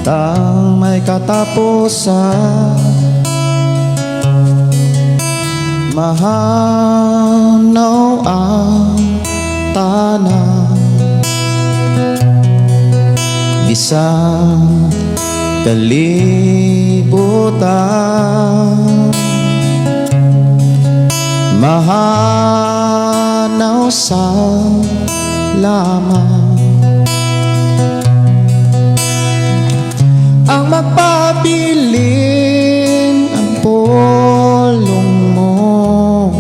Tang may katapusan. Mahanaw ang tanan, bisan kalibutan. Mahanaw sa lamang ang magpabilin, ang pulong mo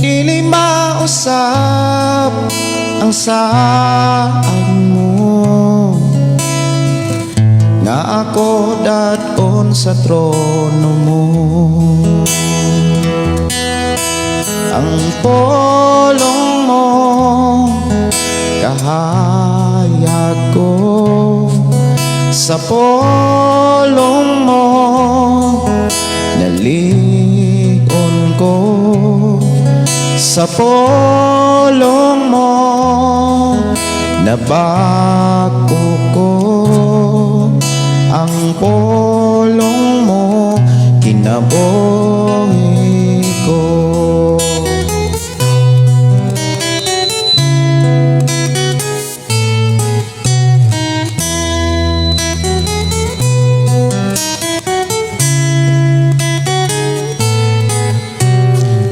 dili mausap ang saad mo, nga ako dad-on sa trono mo. Ang pulong mo kahayag ko, sa pulong mo naligon ko, sa pulong mo nabago ko, ang pulong mo kinabuhi ko.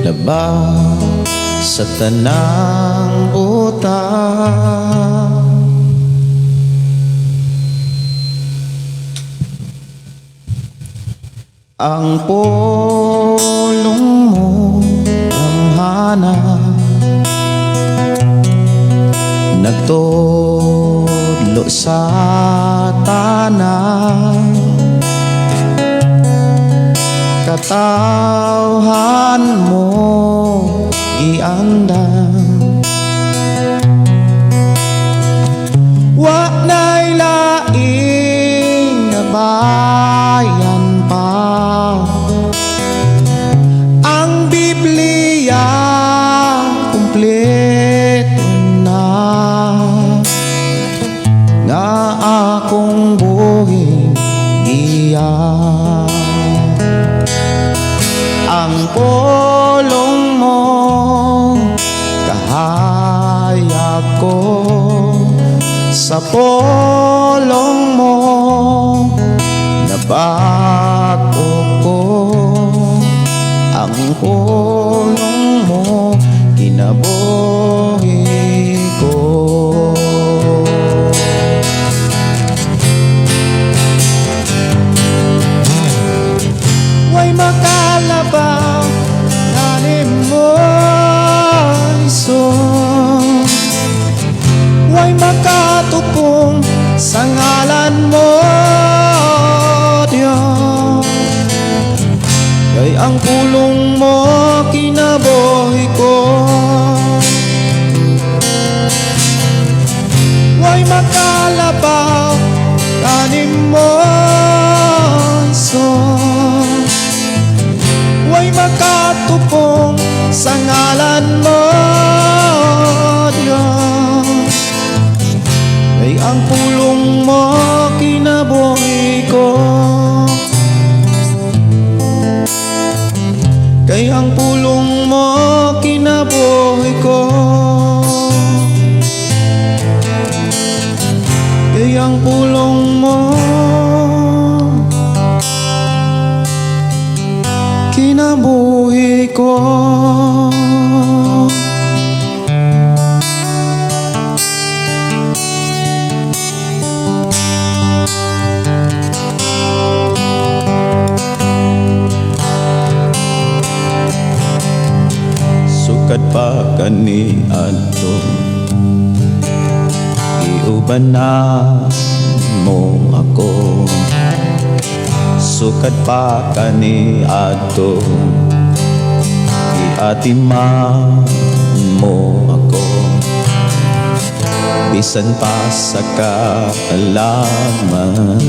Labaw sa tanang butang. Ang pulong mo gamhanan, nagtudlo sa tanan, katawhan mo giandam. Wa na'y laing nga bayan pa, ang Biblia kumpleto na, nga akong buhi giya. Ang pulong mo kahayag ko, sa pulong mo nabago ko, ang pulong mo kinabuhi ko. Way makalabaw kanimo, Jesus, way makatupong sa ngalan mo, Diyos, kay ang pulong mo kinabuhi ko. Way makalabaw kanimo, Jesus, way makatupong sa ngalan mo, Diyos, kay ang pulong mo kinabuhi ko. Kay ang pulong mo kinabuhi ko. Kay ang pulong mo kinabuhi ko. Sukad pa kaniadto, giuban na mo ako. Sukad pa kaniadto, giatiman mo ako. Bisan pa sa kaalaman,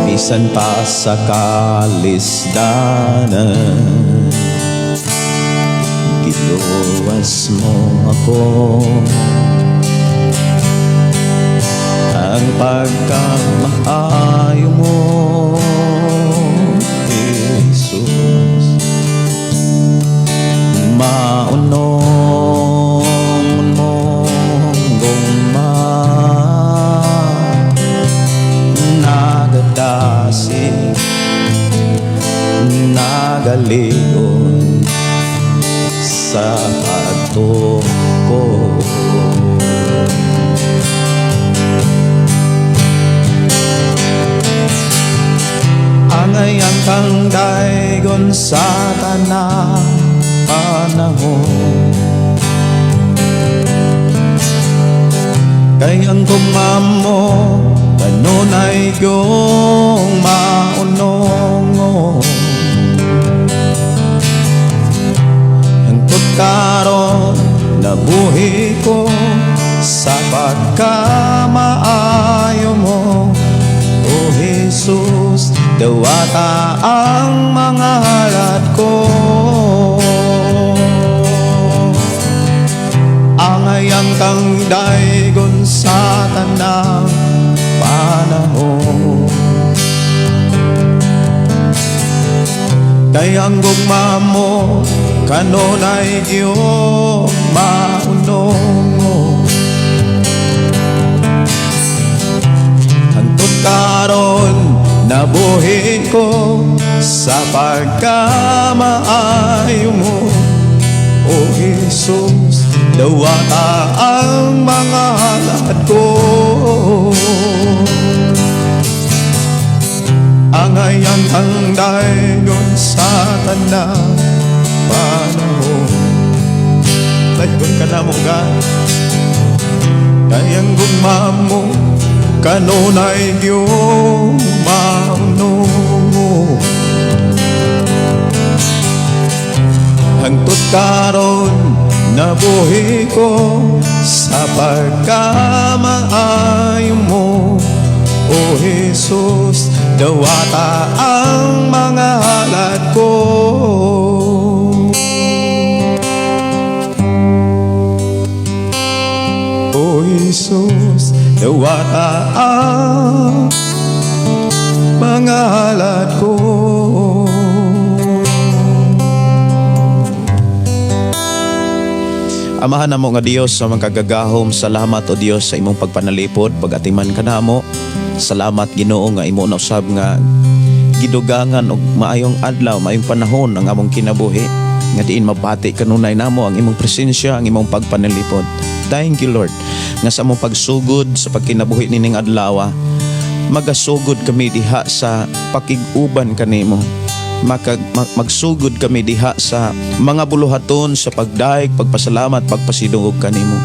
bisan pa sa kalisdanan, giluwas mo ako. pagkamaayo mo, Jesus. Maunong mong gugma, nagadasig, nagaligon sa pagtukod. Angayan kang daygon sa tanang panahon, kay ang gugma mo kanunay kong maunongon. Hangtod karon nabuhi ko sa pagkamaayo mo, O Jesus, dawata ang mga halat ko. Angayan kang daygon sa tanang panahon, kay ang gugma mo kanunay iyong maunongon. Hangtod karon nabuhi ko sa pagkamaayo mo, O Jesus, dawata ang mga halat ko. Angayan ang daygon sa tanang panahon. Daygon ka na mo, God, kay ang gugma mo kanunay iyong maunongon. Hangtod karon nabuhi ko sa pagkamaayo mo, O Jesus, dawata ang mga halat ko. O Jesus, dawata ang mga halat ko. Amahan namo nga Dios sa mga kagagahom, salamat o Dios sa imong pagpanalipod, pagatiman ka namo. Salamat Ginoo nga imo na usab nga gidugangan og maayong adlaw, maayong panahon ang among kinabuhi nga diin mabati kanunay namo ang imong presensya, ang imong pagpanalipod. Thank you, Lord, nga sa among pagsugod sa pagkinabuhi nining adlaw, magasugod kami diha sa pakig-uban kanimo. Magsugod kami diha sa mga buluhaton sa pagdaig, pagpasalamat, pagpasidungog kanimo.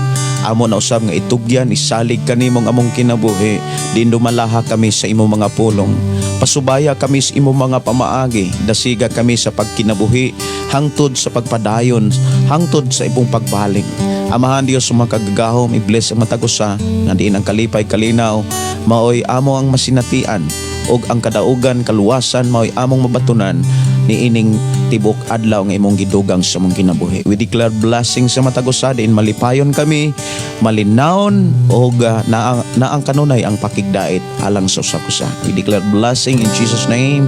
Amo na usab nga itugyan, isalig kanimo ang among kinabuhi, diin dumalaha kami sa imong mga pulong. Pasubaya kami sa imong mga pamaagi, dasiga kami sa pagkinabuhi, hangtod sa pagpadayon, hangtod sa imong pagbalik. Amahan Dios sa mga kagagahom, i-bless ang matag usa nga diin ang kalipay kalinaw, maoy amo ang masinatian ug ang kadaugan kaluwasan maoy among mabatunan niining tibok adlaw nga imong gidugang sa among kinabuhi. We declare blessing sa matag usa diin malipayon kami, malinawon og naang kanunay ang pakigdait alang sa usa usa. We declare blessing in Jesus' name.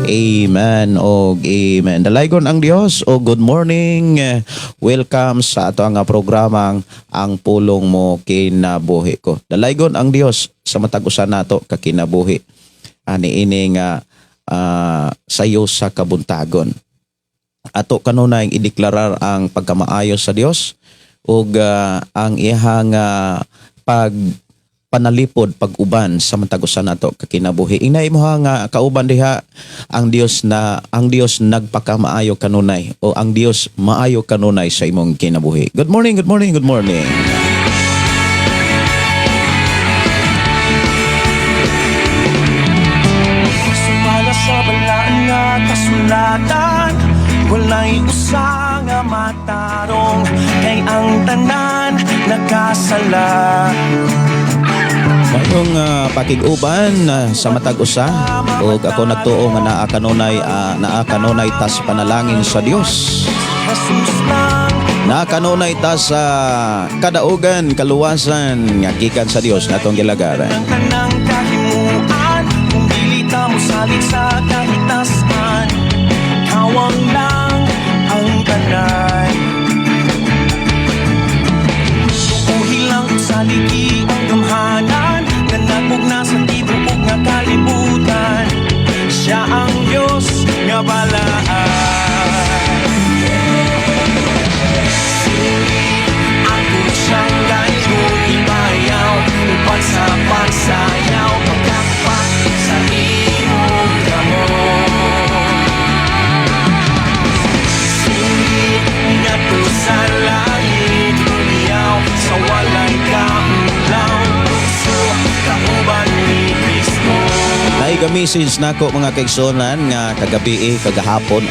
Amen og amen. Dalaygon ang Dios og good morning. Welcome sa ato ang programang Ang Pulong Mo Kinabuhi Ko. Dalaygon ang Dios sa matag usa nato kakinabuhi ani ini nga sayo sa kabuntagon. Ato kanunay ideklarar ang pagkamaayo sa Dios ug ang iyang pag panalipod pag-uban sa matag usa nato kakinabuhi. Inay mo nga kauban diha ang Dios na ang Dios nagpakamaayo kanunay o ang Dios maayo kanunay sa imong kinabuhi. Good morning, good morning, good morning. Sumala sa balaan nga kasulatan, walay usa nga matarong, kay ang tanan nakasala. Mayong pakig-uban sa matag usa ug ako nagtuo nga naa kanunay tas panalangin sa Dios. Jesus lang Nakanunay ta sa kadaugan, kaluwasan nga gikan sa Dios nga atong gilagaran. Ang tanang kahimuan, kung dili ta mosalig sa kahitasan, kawang lang ang tanan. Tuuhi lang saligi ang gamhanan nga nagmugna sa tibuok nga kalibutan. Siya ang Diyos nga balaan. Ako siyang gayong ibayaw uban sa pagsayaw, pagkakpak sa imong kamot. Sulit ngadto sa langit, humiyaw sa walay kaulaw, lukso kauban ni Kristo. Naay message nako, mga kaigsuonan, nga kagabi eh, kagahapon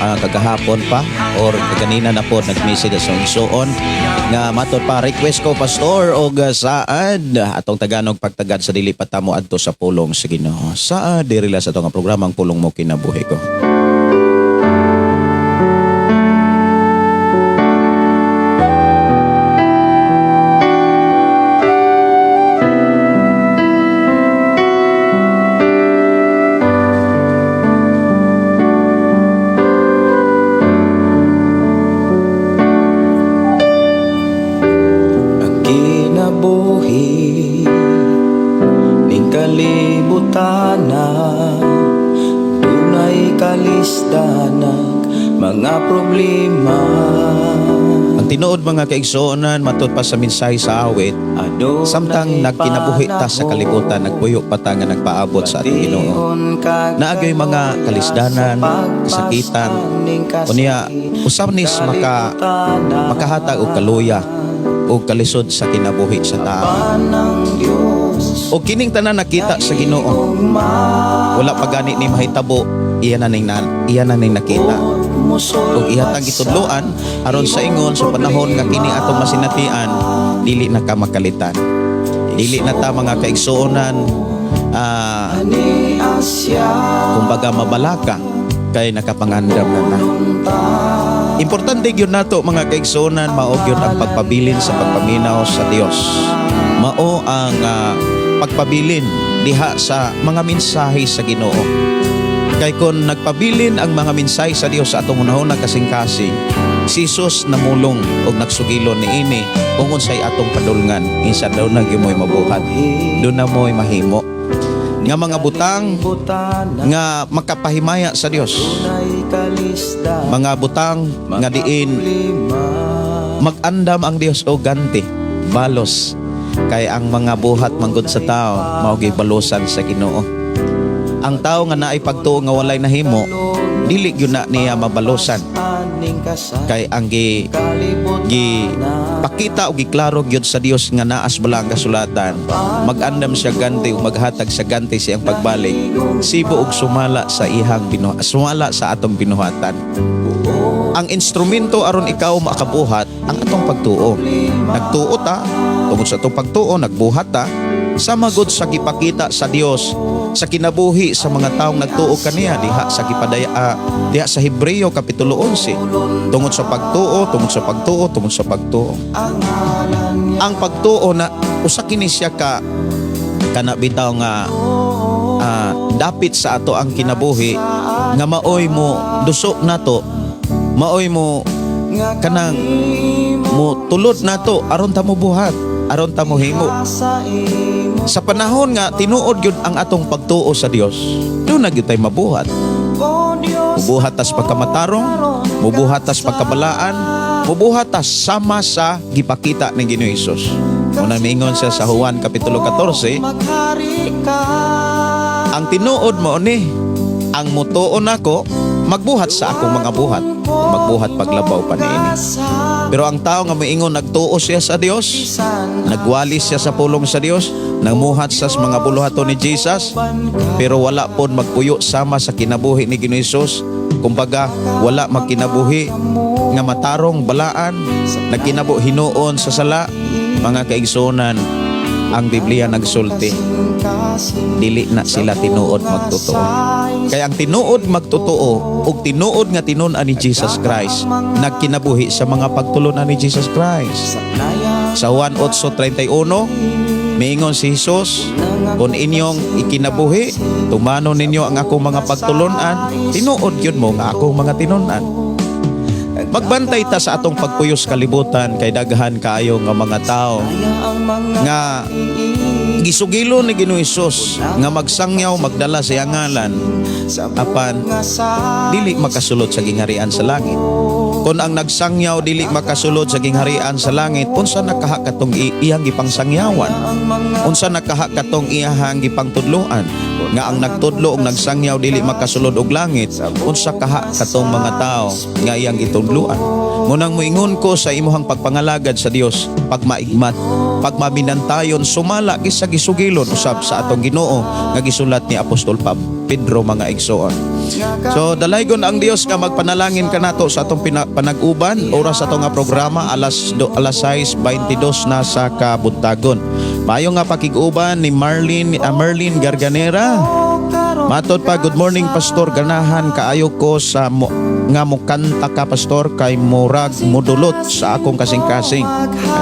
pa or kaganina na po nag-message sa igsuon nga matod pa, request ko, pastor, og saad atong taganog pagtagad sa dili pa tamo adto sa pulong sa Ginoo. Saad diri lang sa atong programang Pulong Mo Kinabuhi Ko. Ang kinabuhi ning kalibutana, dunay kalisdanak, mga problema. Ang tinuod, mga kaigsuonan, matod pa sa mensahe sa awit, samtang nagkinabuhi ta sa kalibutan, nagpuyo pa ta nga nagpaabot sa atong Ginoo. Naagay mga kalisdanan, kasakitan, unya usab nis makahatag og kaluya o kalisod sa kinabuhi sa tao. O kining tanan nakita sa Ginoo. Wala pa gani ni mahitabo, iya na ning nakita. Ug ihatag gitudloan aron sa ingon sa panahon nga kini atong masinatian, dili na ka makalitan. Dili na ta, mga kaigsuonan, kumbaga mabalaka kay nakapangandam na na. Importante gyud nato, mga kaigsuonan, mao gyud ang pagpabilin sa pagpaminaw sa Dios. Mao ang pagpabilin diha sa mga mensahe sa Ginoo. Kay kon nagpabilin ang mga mensahe sa Dios sa atong hunahuna kasing-kasing, si Jesus namulong og nagsugilon niini kung unsay atong padulngan, insa daw na gyud mo'y mabuhat, doon na mo'y mahimo nga mga butang nga makapahimaya sa Dios, mga butang nga diin mag-andam ang Dios o ganti, balos, kay ang mga buhat manggod sa tao mao gyud balusan sa Ginoo. Ang tao nga naay pagtuo nga walay nahimo, dili gyud na niya mabalusan kay ang gi gi pakita o giklaro gyud sa Dios nga naas bala ang kasulatan, mag-andam siya ganti o maghatag sa ganti siyang pagbalik sibo og sumala sa atong binuhatan. Ang instrumento aron ikaw makabuhat, ang atong pagtuo. Nagtuo ta, tungod sa atong pagtuo nagbuhat ta sama gud sa gipakita sa Dios sa kinabuhi sa mga taong nagtuo kaniya diha sa gipadaya diha sa Hebreo kapitulo 11, tungod sa pagtuo, tungod sa pagtuo, tungod sa pagtuo. Ang pagtuo na usa kini siya ka kana bitaw nga dapit sa ato ang kinabuhi nga maoy mo duso nato, maoy mo kanang mo tulod nato aron ta mo buhat, aron ta mo himo. Sa panahon nga tinuod gyud ang atong pagtuo sa Dios, doon na gyud tay mabuhat. Mubuhat tas pagkamatarong, mubuhat tas pagkabalaan, mubuhat tas sama sa gipakita ng Ginoo Hesus. Muna miingon siya sa Juan Kapitulo 14, ang tinuod mo ni, ang mutuo nako, magbuhat sa akong mga buhat, magbuhat paglabaw pa niini. Pero ang tao nga miingon nagtuo siya sa Dios, nagwali siya sa pulong sa Dios, nangmuhat sa mga buluhaton ni Jesus, pero wala pod magpuyo sama sa kinabuhi ni Ginoo Hesus. Kumbaga, wala magkinabuhi nga matarong, balaan, nagkinabuhi hinuon sa sala, mga kaigsuonan. Ang Biblia nagsulti, dili na sila tinuod magtotoo. Kaya ang tinuod magtotoo ug tinuod nga tinun-an ni Jesus Christ, nagkinabuhi sa mga pagtulunan ni Jesus Christ. Sa Juan 8:31, miingon si Jesus, "Kung inyong ikinabuhi, tumanon ninyo ang akong mga pagtulunan, tinuod yun mo nga akong mga tinun-an." Magbantay ta sa atong pagpuyos kalibutan kay daghan kaayo nga mga tao nga gisugilo ni Ginoong Hesus nga magsangyaw, magdala sa iyang ngalan, apan dili makasulod sa gingharian sa langit. Kung ang nagsangyaw dili makasulod sa gingharian sa langit, unsa nakaha katong iyang gipangsangyawan? Unsa nakaha katong iyahang gipangtudloan? Nga ang nagtudlo og nagsangyaw dili makasulod og langit, unsa kaha katong mga tao nga iyang gitudloan? Munang moingon ko sa imuhang pagpangalagad sa Dios, pagmaigmat, pagmaminantayon, sumala sa gisugilon usab sa atong Ginoo nga gisulat ni Apostol Pedro, mga igsoon. So dalaygon ang Dios nga magpanalangin kanato sa atong panag-uban. Oras ato nga programa alas 6:22 na sa kabuntagon. Maayo nga pakig-uban ni Marlene, Merlin Garganera. Matod pa, "Good morning, Pastor. Ganahan kaayo ko sa mo, nga mukanta ka, Pastor, kay murag mudulot sa akong kasing-kasing."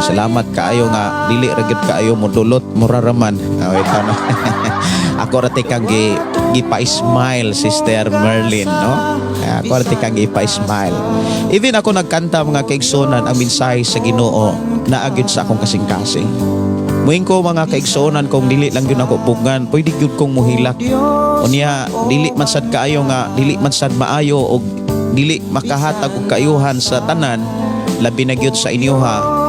Salamat kaayo nga dili ra gyud kaayo mudulot, mura raman. Wait, ano? Ako ra kang gipa-smile, Sister Merlin, no? Ako ra kang gipa-smile. Even ako nagkanta, mga kaigsunan, ang mensahe sa Ginoo naa gyud sa akong kasing-kasing. Muingon ko, mga kaigsuonan, kung dili lang gyud ako bugan, pwede gyud kong muhilak. Unya dili man sad kaayo nga dili man sad maayo og dili makahatag og kaayuhan sa tanan, labi na gyud sa inyoha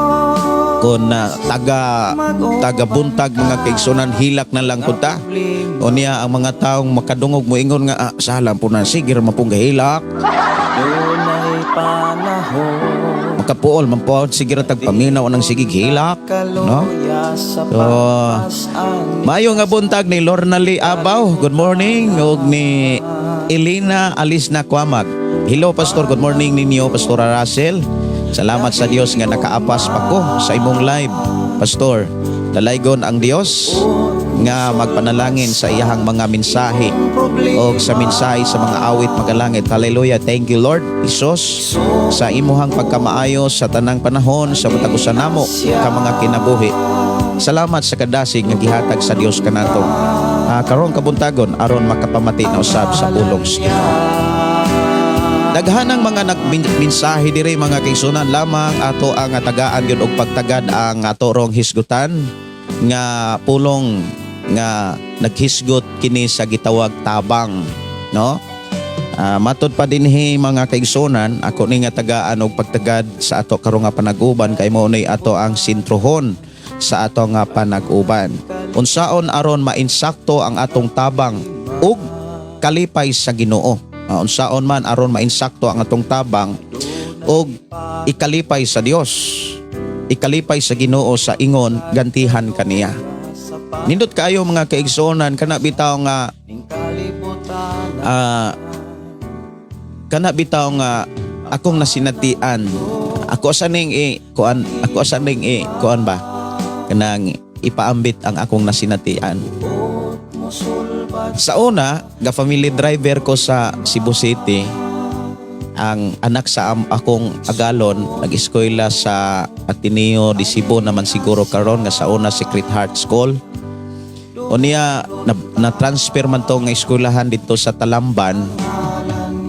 kon na taga taga buntag, mga kaigsuonan, hilak na lang pud ta. Unya ang mga taong makadungog moingon nga, "Ah, salam po na, sige ra man pong gahilak." Dunay panahon. Makapuol man po, sige ra tag paminaw ng sige hilak, no? Kaluya sa So, pagpasan. Maayo nga buntag ni Lorna Lee Abaw. Good morning. Ug ni Elena Alisna Kwamag. "Hello, Pastor, good morning ninyo, Pastor Russell. Salamat sa Dios nga nakaapas pa ko sa imong live, Pastor. Dalaygon ang Dios nga magpanalangin sa iyahang mga mensahe o sa mensahe sa mga awit magalangit. Hallelujah. Thank you, Lord Jesus, sa imuhang pagkamaayo sa tanang panahon sa matag usa namo ka mga kinabuhi. Salamat sa kadasig nga gihatag sa Dios kanato. Karong kabuntagon aron makapamati na usab sa pulong sa Ginoo." Daghan ang mga nagmensahe diri, mga kaigsunan, lamang ato ang tagaan gyud og pagtagad ang ato rong hisgutan nga pulong nga naghisgot kini sa gitawag tabang, no? Matod pa dinhi, mga kaigsunan, ako ni nga tagaan og pagtagad sa ato karong nga panag-uban kay mao ni ato ang sentruhon sa ato nga panag-uban. Unsaon aron mainsakto ang atong tabang ug kalipay sa Ginoo? Unsaon man aron mainsakto ang atong tabang ug ikalipay sa Dios? Ikalipay sa Ginoo sa ingon gantihan kaniya. Nindot kaayo, mga kaigsuonan, kana bitaw nga akong nasinatian. Ako asa ning i kuan ba, kanang ipaambit ang akong nasinatian. Sa una, ga family driver ko sa Cebu City. Ang anak sa akong agalon nag-eskwela sa Ateneo de Cebu naman siguro karon, nga sa una Sacred Heart School. Unya na transfer man to nga eskwelahan dito sa Talamban.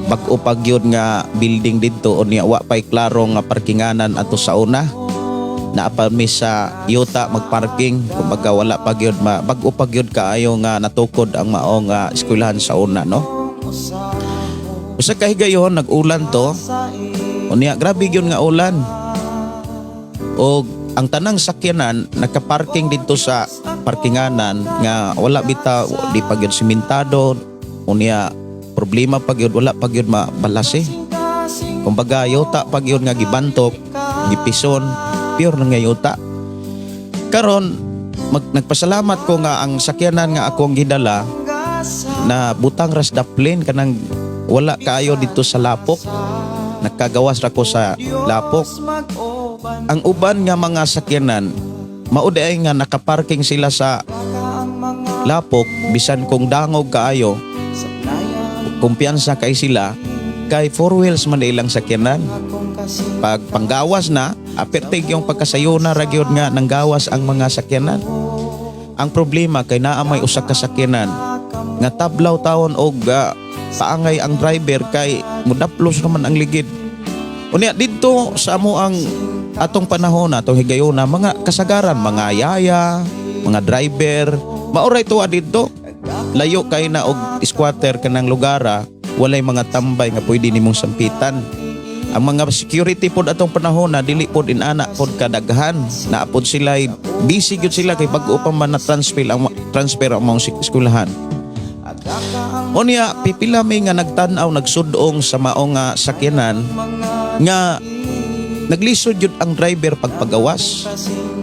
Bag-o pa gyud nga building didto, unya wa pay klaro nga parkinganan ato sa una. Naa pa mi sa yuta magparking, kumbaga wala pa gyud ma bag-o pa gyud kaayo nga natukod ang mao nga eskwelahan sa una, no? Usa ka higayon nag-ulan to. Unya grabe gyud nga ulan. Og ang tanang sakyanan nakaparking dito sa parkinganan nga wala bitaw, di pa gyud simentado. Unya problema pa gyud, wala pa gyud mabalase. Kumbaga yuta pa gyud nga gibantok, gipison, pure na nga yuta. Karon nagpasalamat ko nga ang sakyanan nga akong gidala na butang ras daplin, kanang wala kaayo dito sa lapok. Nakagawas ra ko sa lapok. Ang uban nga mga sakyanan Mao ay nga nakaparking sila sa lapok, bisan kung dangog kaayo, kumpiyansa kay sila kay four wheels man ilang sakyanan. Pag panggawas na, apertig yung pagkasayona ra gyud nga nanggawas ang mga sakyanan. Ang problema kay naa may usa ka sakyanan nga tablaw tawon og paangay ang driver kay mudaplos naman ang ligid. Unya didto sa amo ang atong panahon, atong higayona, mga kasagaran mga yaya, mga driver, maoray tuwa didto. Layo kay na og squatter kanang lugara, walay mga tambay nga pwede nimong sampitan. Ang mga security pod atong panahon na dili pod inana pod kadaghan. Naa pod sila, busy gyud sila kay bag-o pa man na transfer ang mga eskwelahan. Unya pipila mi nga nagtan-aw, nagsudong sa mao nga sakyanan nga naglisod jud ang driver pagpagawas.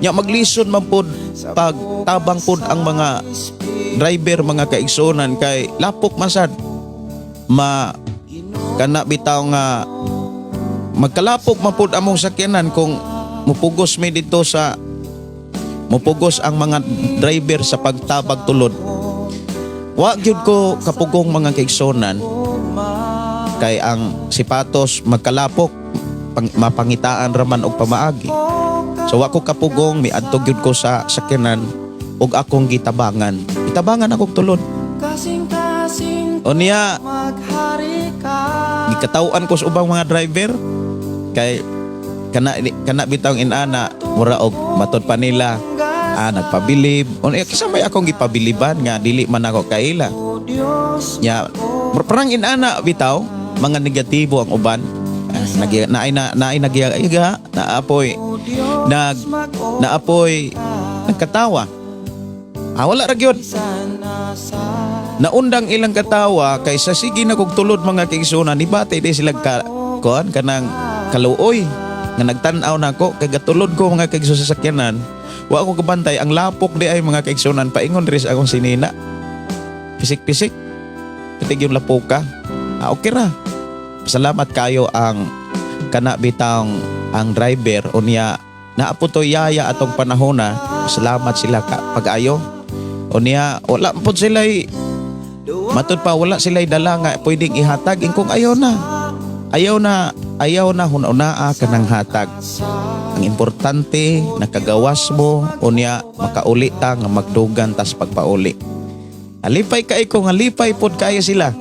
Nya maglisod man pod pag tabang pod ang mga driver, mga kaigsunan, kay lapok man sad. Ma kana bitaw nga magkalapok man pod among sakyanan kung mupugos mi dito sa mupugos ang mga driver sa pagtabag tulod. Wa gyud ko kapugong, mga kaigsunan, kay ang sipatos magkalapok mapangitaan raman og pamaagi. So wa ko kapugong, miadto gyud ko sa sakyanan ug akong gitabangan. Gitabangan akong tulod. Unya gikataw-an ko sa ubang mga driver kay kana kana bitawng inana mura og matod pa nila, nagpabilib. Unya kisa may akong gipabiliban nga dili man ako kaila. Nya parang inana bitaw mga negatibo ang uban. Nag naay na naay nagyaiga, naapoy nag naapoy nagkatawa. Wala ra gyud. Naundang ilang katawa kay sa sige na kog tulod, mga kaigsunan, nibati di sila ka kuan kanang kaluoy nga nagtan-aw nako kay gatulod ko, mga kaigsunan, sa sakyanan. Wa ako kabantay ang lapok di ay, mga kaigsunan, paingon diri sa akong sinina. Pisik-pisik. Pitig yung lapoka. Okay ra. Salamat kayo ang kana bitang ang driver, unya naa po to yaya atong panahon na salamat sila ka pag-ayo. Unya wala pod sila, matud pa wala sila dala nga pwedeng ihatag. Ingkong ayaw na. Ayaw na, ayaw na hununaa kanang hatag. Ang importante nakagawas mo, unya makauli ta nga magdugan tas pagpauli. Alipay kay ko nga lipay pod kayo sila.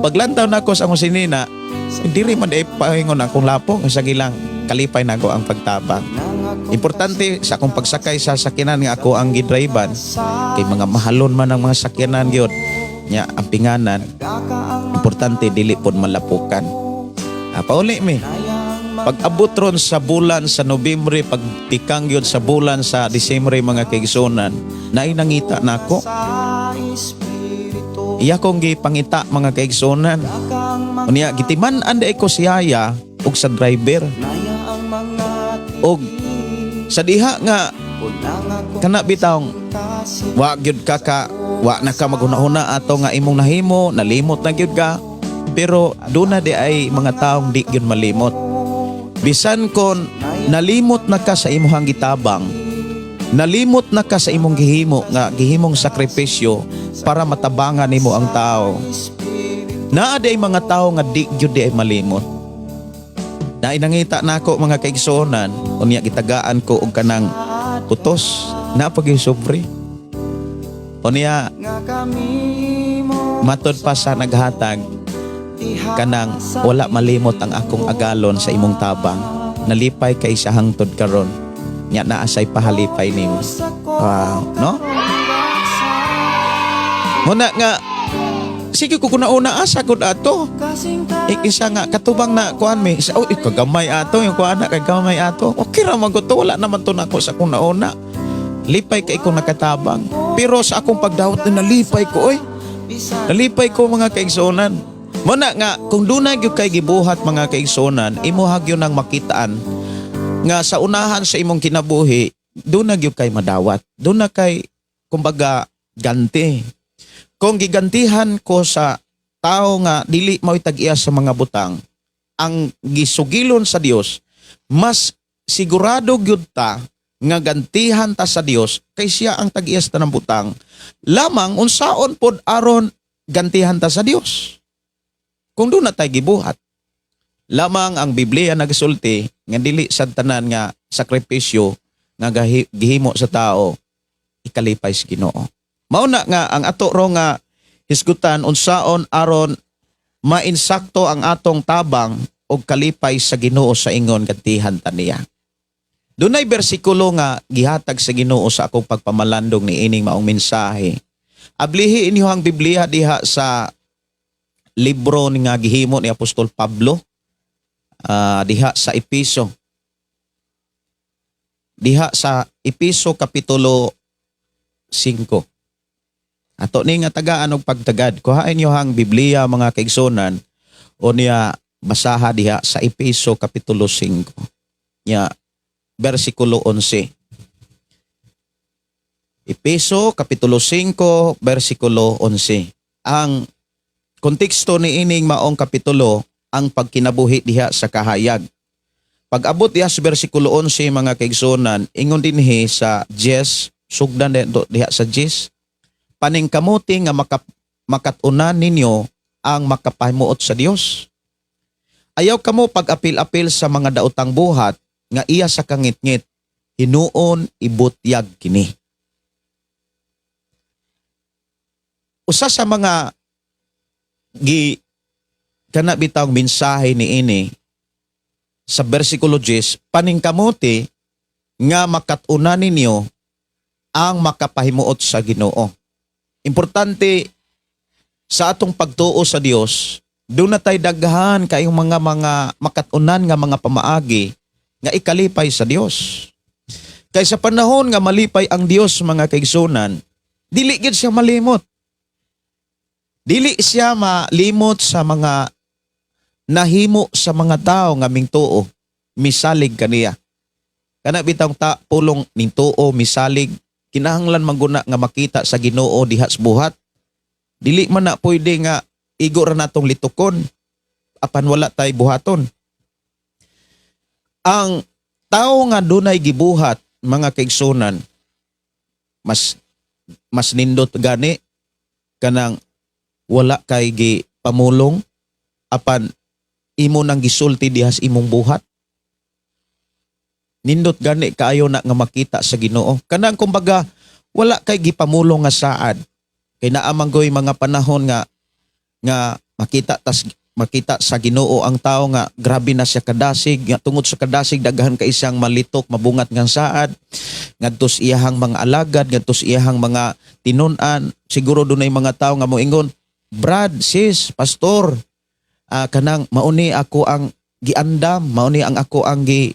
Paglantaw nako sa akong sinina, diri man ay pahingon akong lapong sa gilang kalipay nako ang pagtabang. Importante sa akong pagsakay sa sakyanan nga ako ang gidriban kay mga mahalon man ang mga sakyanan gyud. Nya ang pinganan, importante dili pod malapukan. Pauli mi. Pag abot ron sa bulan sa Nobyembre, pagtikang yun sa bulan sa Disyembre, mga kaigsunan, naay nangita nako. Iya kong gipangita, mga kaigsunan. Unya gitiman-an di ko si yaya ug sa driver. Og sa diha nga kana bitawng wa gyud ka wa na ka maghuna-huna ato nga imong nahimo, nalimot na gyud ka. Pero duna di ay mga taong di gyud malimot. Bisan kon nalimot na ka sa imong gitabang, nalimot na ka sa imong gihimo nga gihimong sakripisyo para matabangan nimo ang tao. Naa di ay mga tao nga di gyud di ay malimot. Naay nangita nako, mga kaigsuonan, unya gitagaan ko og kanang putos na pag sobre. Unya matod pa sa naghatag, kanang wala malimot ang akong agalon sa imong tabang. Nalipay kay sa hangtod karon. Nya naa say pahalipay nimo. Wow, no? Muna nga sige ko kuna-una asa gud ato. Isa nga katubang na kuan mi. Isa, oh, kagamay ato yung kuan na kagamay ato. Okay ra man gud to, wala naman to nako sa kuna-una. Lipay kay ko nakatabang. Pero sa akong pagdawat na nalipay ko oy. Nalipay ko, mga kaigsuonan. Muna nga kung dunay gyud kay gibuhat, mga kaigsuonan, imo gyud nang makitaan nga sa unahan sa imong kinabuhi, duna gyud kay madawat. Duna kay kumbaga ganti. Kung gigantihan ko sa tao nga dili mao'y tag-iya sa mga butang, ang gisugilon sa Dios, mas sigurado gyud ta nga gantihan ta sa Dios kay siya ang tag-iya sa tanang butang. Lamang unsaon pod aron gantihan ta sa Dios kung duna tay gibuhat? Lamang ang Biblia nagasulti nga dili sa tanan nga sakripisyo nga gihimo sa tao ikalipay sa Ginoo. Mao na nga ang ato ro nga hisgutan, unsaon aron mainsakto ang atong tabang og kalipay sa Ginoo sa ingon gantihan ta niya. Dunay bersikulo nga gihatag sa Ginoo sa akong pagpamalandong ni ining maong mensahe. Ablihi inyo ang Biblia diha sa libro ni nga gihimo ni Apostol Pablo diha sa Epeso. Diha sa Epeso kapitulo 5. Ato ni nga tagaan og pagtagad. Kuhain niyo ang Biblia, mga kaigsunan, o niya basaha diha sa Epeso kapitulo 5. Nya bersikulo 11. Epeso kapitulo 5 bersikulo 11. Ang konteksto ni ining maong kapitulo, ang pagkinabuhi diha sa kahayag. Pag-abot diha sa bersikulo 11, mga kaigsunan, ingon dinhi sa 10, sugdan diha sa 10, "Paningkamuti nga makatunan ninyo ang makapahimuot sa Dios. Ayaw kamo pag-apil-apil sa mga daotang buhat nga iya sa kangitngit, hinuon ibutyag kini." Usa sa mga gi kana bitawng mensahe ni ini sa bersikulo 10, paningkamuti nga makatunan ninyo ang makapahimuot sa Ginoo. Importante sa atong pagtuo sa Dios, duna tay daghan kayong mga makatunan nga mga pamaagi nga ikalipay sa Dios. Kay sa panahon nga malipay ang Dios, mga kaigsunan, dili gid siya malimot. Dili siya malimot sa mga nahimo sa mga tao nga mingtuo, misalig kaniya. Kana bitawng ta pulong ning tuo misalig, kinahanglan mangguna nga makita sa Ginoo diha sa buhat. Dili man na pwede nga igo ra natong litukon apan wala tay buhaton. Ang tao nga dunay gibuhat, mga kaigsunan, mas mas nindot gani kanang wala kay gi pamulong apan imo nang gisulti diha sa imong buhat. Nindot gani kaayo na nga makita sa Ginoo. Kanang kumbaga wala kay gipamulong nga saad. Kay naa man goy mga panahon nga nga makita sa Ginoo ang tao nga grabe na siya kadasig, nga tungod sa kadasig daghan kay siyang malitok, mabungat nga saad ngadto sa iyahang mga alagad, ngadto sa iyahang mga tinun-an. Siguro dunay mga tao nga moingon, "Brad, sis, pastor, kanang mauni ako ang giandam, mauni ang ako ang gi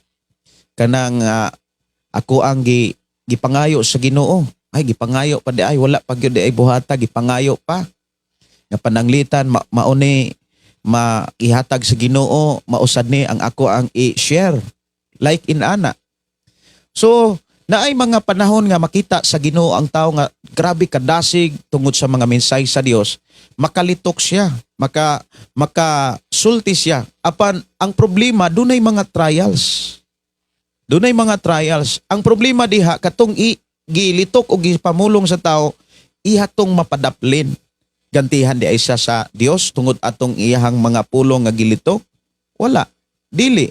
kanang ako ang gi gipangayo sa Ginoo." Ay, gipangayo pa di ay, wala pa gyud di ay buhata, gipangayo pa. Nga pananglitan mauni maihatag sa Ginoo, mausad ni ang ako ang i-share like in ana. So, naay mga panahon nga makita sa Ginoo ang tao nga grabe kadasig tungod sa mga mensahe sa Dios, makalitok siya, makasulti siya. Apan ang problema, dunay mga trials. Dunay mga trials. Ang problema diha katong gilitok o gipamulong sa tao, ihatong mapadaplin. Gantihan di ay siya sa Dios tungod atong iyahang mga pulong nga gilitok? Wala. Dili.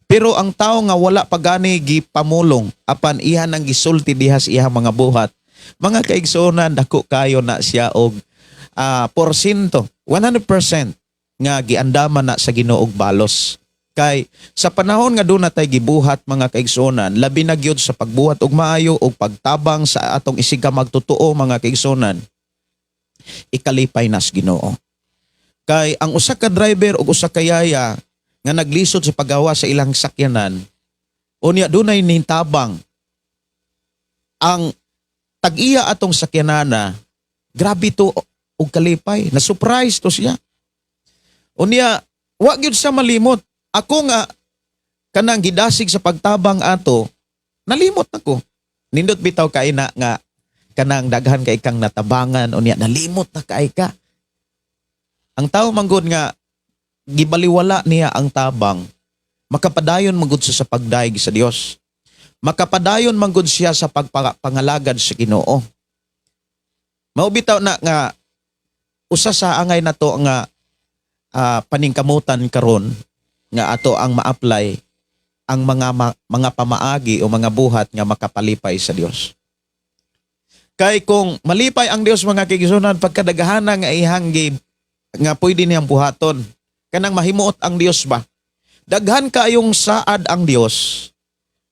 Pero ang tao nga wala pa gani gipamulong apan iya nang gisulti diha sa iyahang mga buhat, mga kaigsuonan, dako kayo na siya og porsyento, 100% nga giandaman na sa Ginoo og balos. Kay sa panahon nga duna tay gibuhat, mga kaigsuonan, labi na gyud sa pagbuhat og maayo og pagtabang sa atong isig ka magtotoo, mga kaigsuonan, ikalipay nas Ginoo. Kay ang usa ka driver ug usa ka yaya nga naglisod sa paggawa sa ilang sakyanan, unya dunay nintabang ang tag-iya atong sakyanana, grabe to og kalipay, na surprise to siya. Unya wa gyud siya malimot. Ako nga kanang gidasig sa pagtabang ato, nalimot nako. Nindot bitaw kay na nga kanang daghan kay kang natabangan, unya nalimot na kay ka. Ang tao manggod nga gibaliwala niya ang tabang, makapadayon magud siya sa pagdayeg sa Dios. Makapadayon man gud siya sa pagpangalagad sa Ginoo. Mao bitaw na nga usa sa angay nato nga paningkamutan karon nga ato ang ma-apply ang mga pamaagi o mga buhat nga makapalipay sa Dios. Kay kung malipay ang Dios, mga kaigsuonan, pagkadaghana nga iyang nga pwede niyang buhaton, kanang mahimuot ang Dios ba? Daghan kaayong saad ang Dios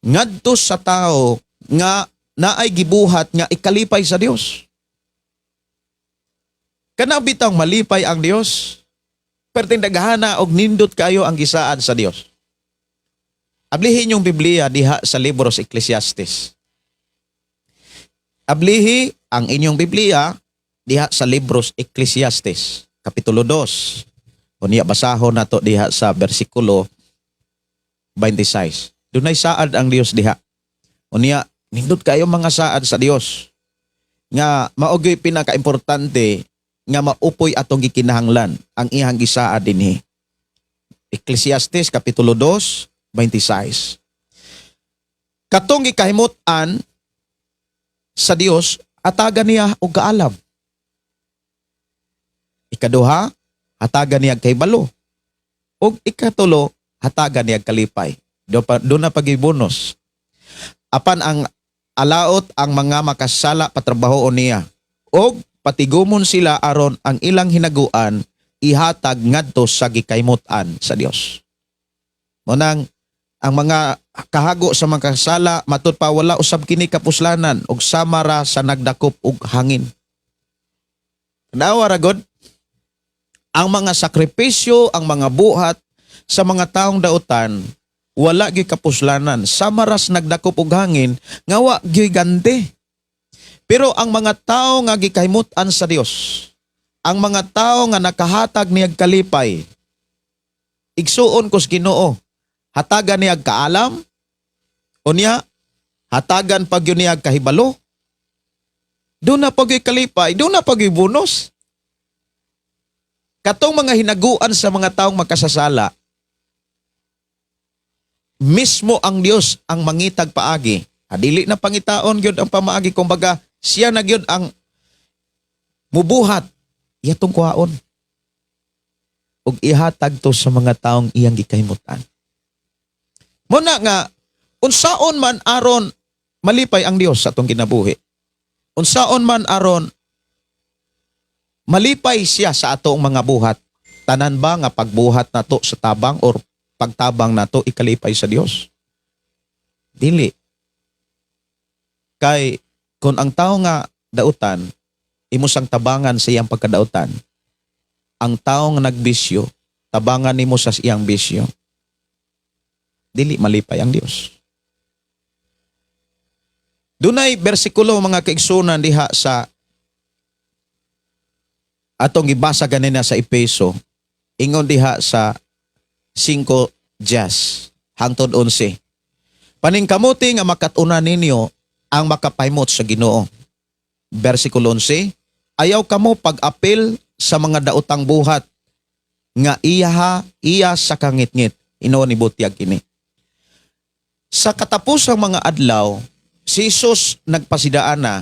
ngadto sa tao nga naay gibuhat nga ikalipay sa Dios. Kana bitang malipay ang Dios, perting daghana og nindot kayo ang gisaad sa Dios. Ablihin yung Biblia diha sa libro sa Ecclesiastes. Ablihi ang inyong Biblia diha sa libros Ecclesiastes, Kapitulo 2. Unya basahon nato diha sa bersikulo 26. Dunay saad ang Dios diha. Unya nindot kayo mga saad sa Dios nga mao gyud pinakaimportante nga maupoy atong gikinahanglan ang iyang gisaad dinhi. Ecclesiastes Kapitulo 2, 26. Katong gikahimut-an sa Dios, hatagan niya og kaalam. Ikaduha, hatagan niya kahibalo. Ug ikatulo, hatagan niya kalipay. Do na pag-bonus. Apan ang alaot ang mga makasala, patrabahoon niya. Og patigumon sila aron ang ilang hinaguan ihatag ngadto sa gikahimut-an sa Dios. Mao nang ang mga kahago sa mga kasala, matud pa wala usab kini kapuslanan og sama ra sa nagdakop og hangin. Nawa ra god ang mga sakripisyo, ang mga buhat sa mga taong dautan, wala gyud kapuslanan. Sama ras nagdakop og hangin nga wa gyud ganti. Pero ang mga tao nga gikahimut-an sa Dios, ang mga tao nga nakahatag niyag kalipay, igsuon ko sa Ginoo, hatagan niyag kaalam, unya hatagan pag yun niyag kahibalo, duna pa gyud kalipay, duna pa gyud bonus. Katong mga hinaguan sa mga taong makasasala, mismo ang Dios ang mangitag paagi. Dili na pangitaon gyud ang pamaagi, kumbaga siya na gyud ang mubuhat iyatong kuhaon ug ihatag to sa mga taong iyang gikahimutan. Mao na nga unsaon man aron malipay ang Dios sa atong kinabuhi. Unsaon man aron malipay siya sa atong mga buhat. Tanan ba nga pagbuhat nato sa tabang or pagtabang nato ikalipay sa Dios? Dili. Kay kung ang tao nga dautan, imo sang tabangan sa iyang pagkadautan. Ang tao nga nagbisyo, tabangan nimo sa iyang bisyo. Dili malipay ang Dios. Dunay bersikulo, mga kaigsunan, diha sa atong gibasa ganina sa Epeso, ingon diha sa 5:10 hangtod 11. Paningkamuti nga makat-unan ninyo ang makapahimot sa Ginoo. Bersikulo 11, ayaw kamo pag-apil sa mga daotang buhat nga iyaha iya sa kangitngit. Inoon ibutyag kini. Sa katapusang mga adlaw, si Jesus nagpasidaan na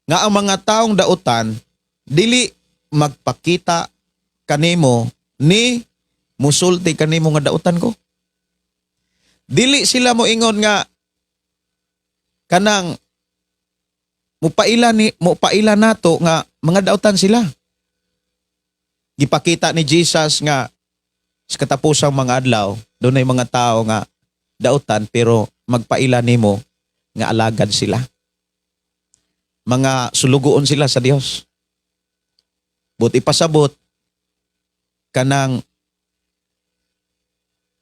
nga ang mga taong dautan dili magpakita kanimo ni musulti kanimo nga dautan ko. Dili sila mo ingon nga kanang mupaila nato nga mga dautan sila. Gipakita ni Jesus nga sa katapusang mga adlaw, dunay mga tao nga dautan pero magpaila nimo nga alagad sila. Mga sulugoon sila sa Dios. Buot ipasabot, kanang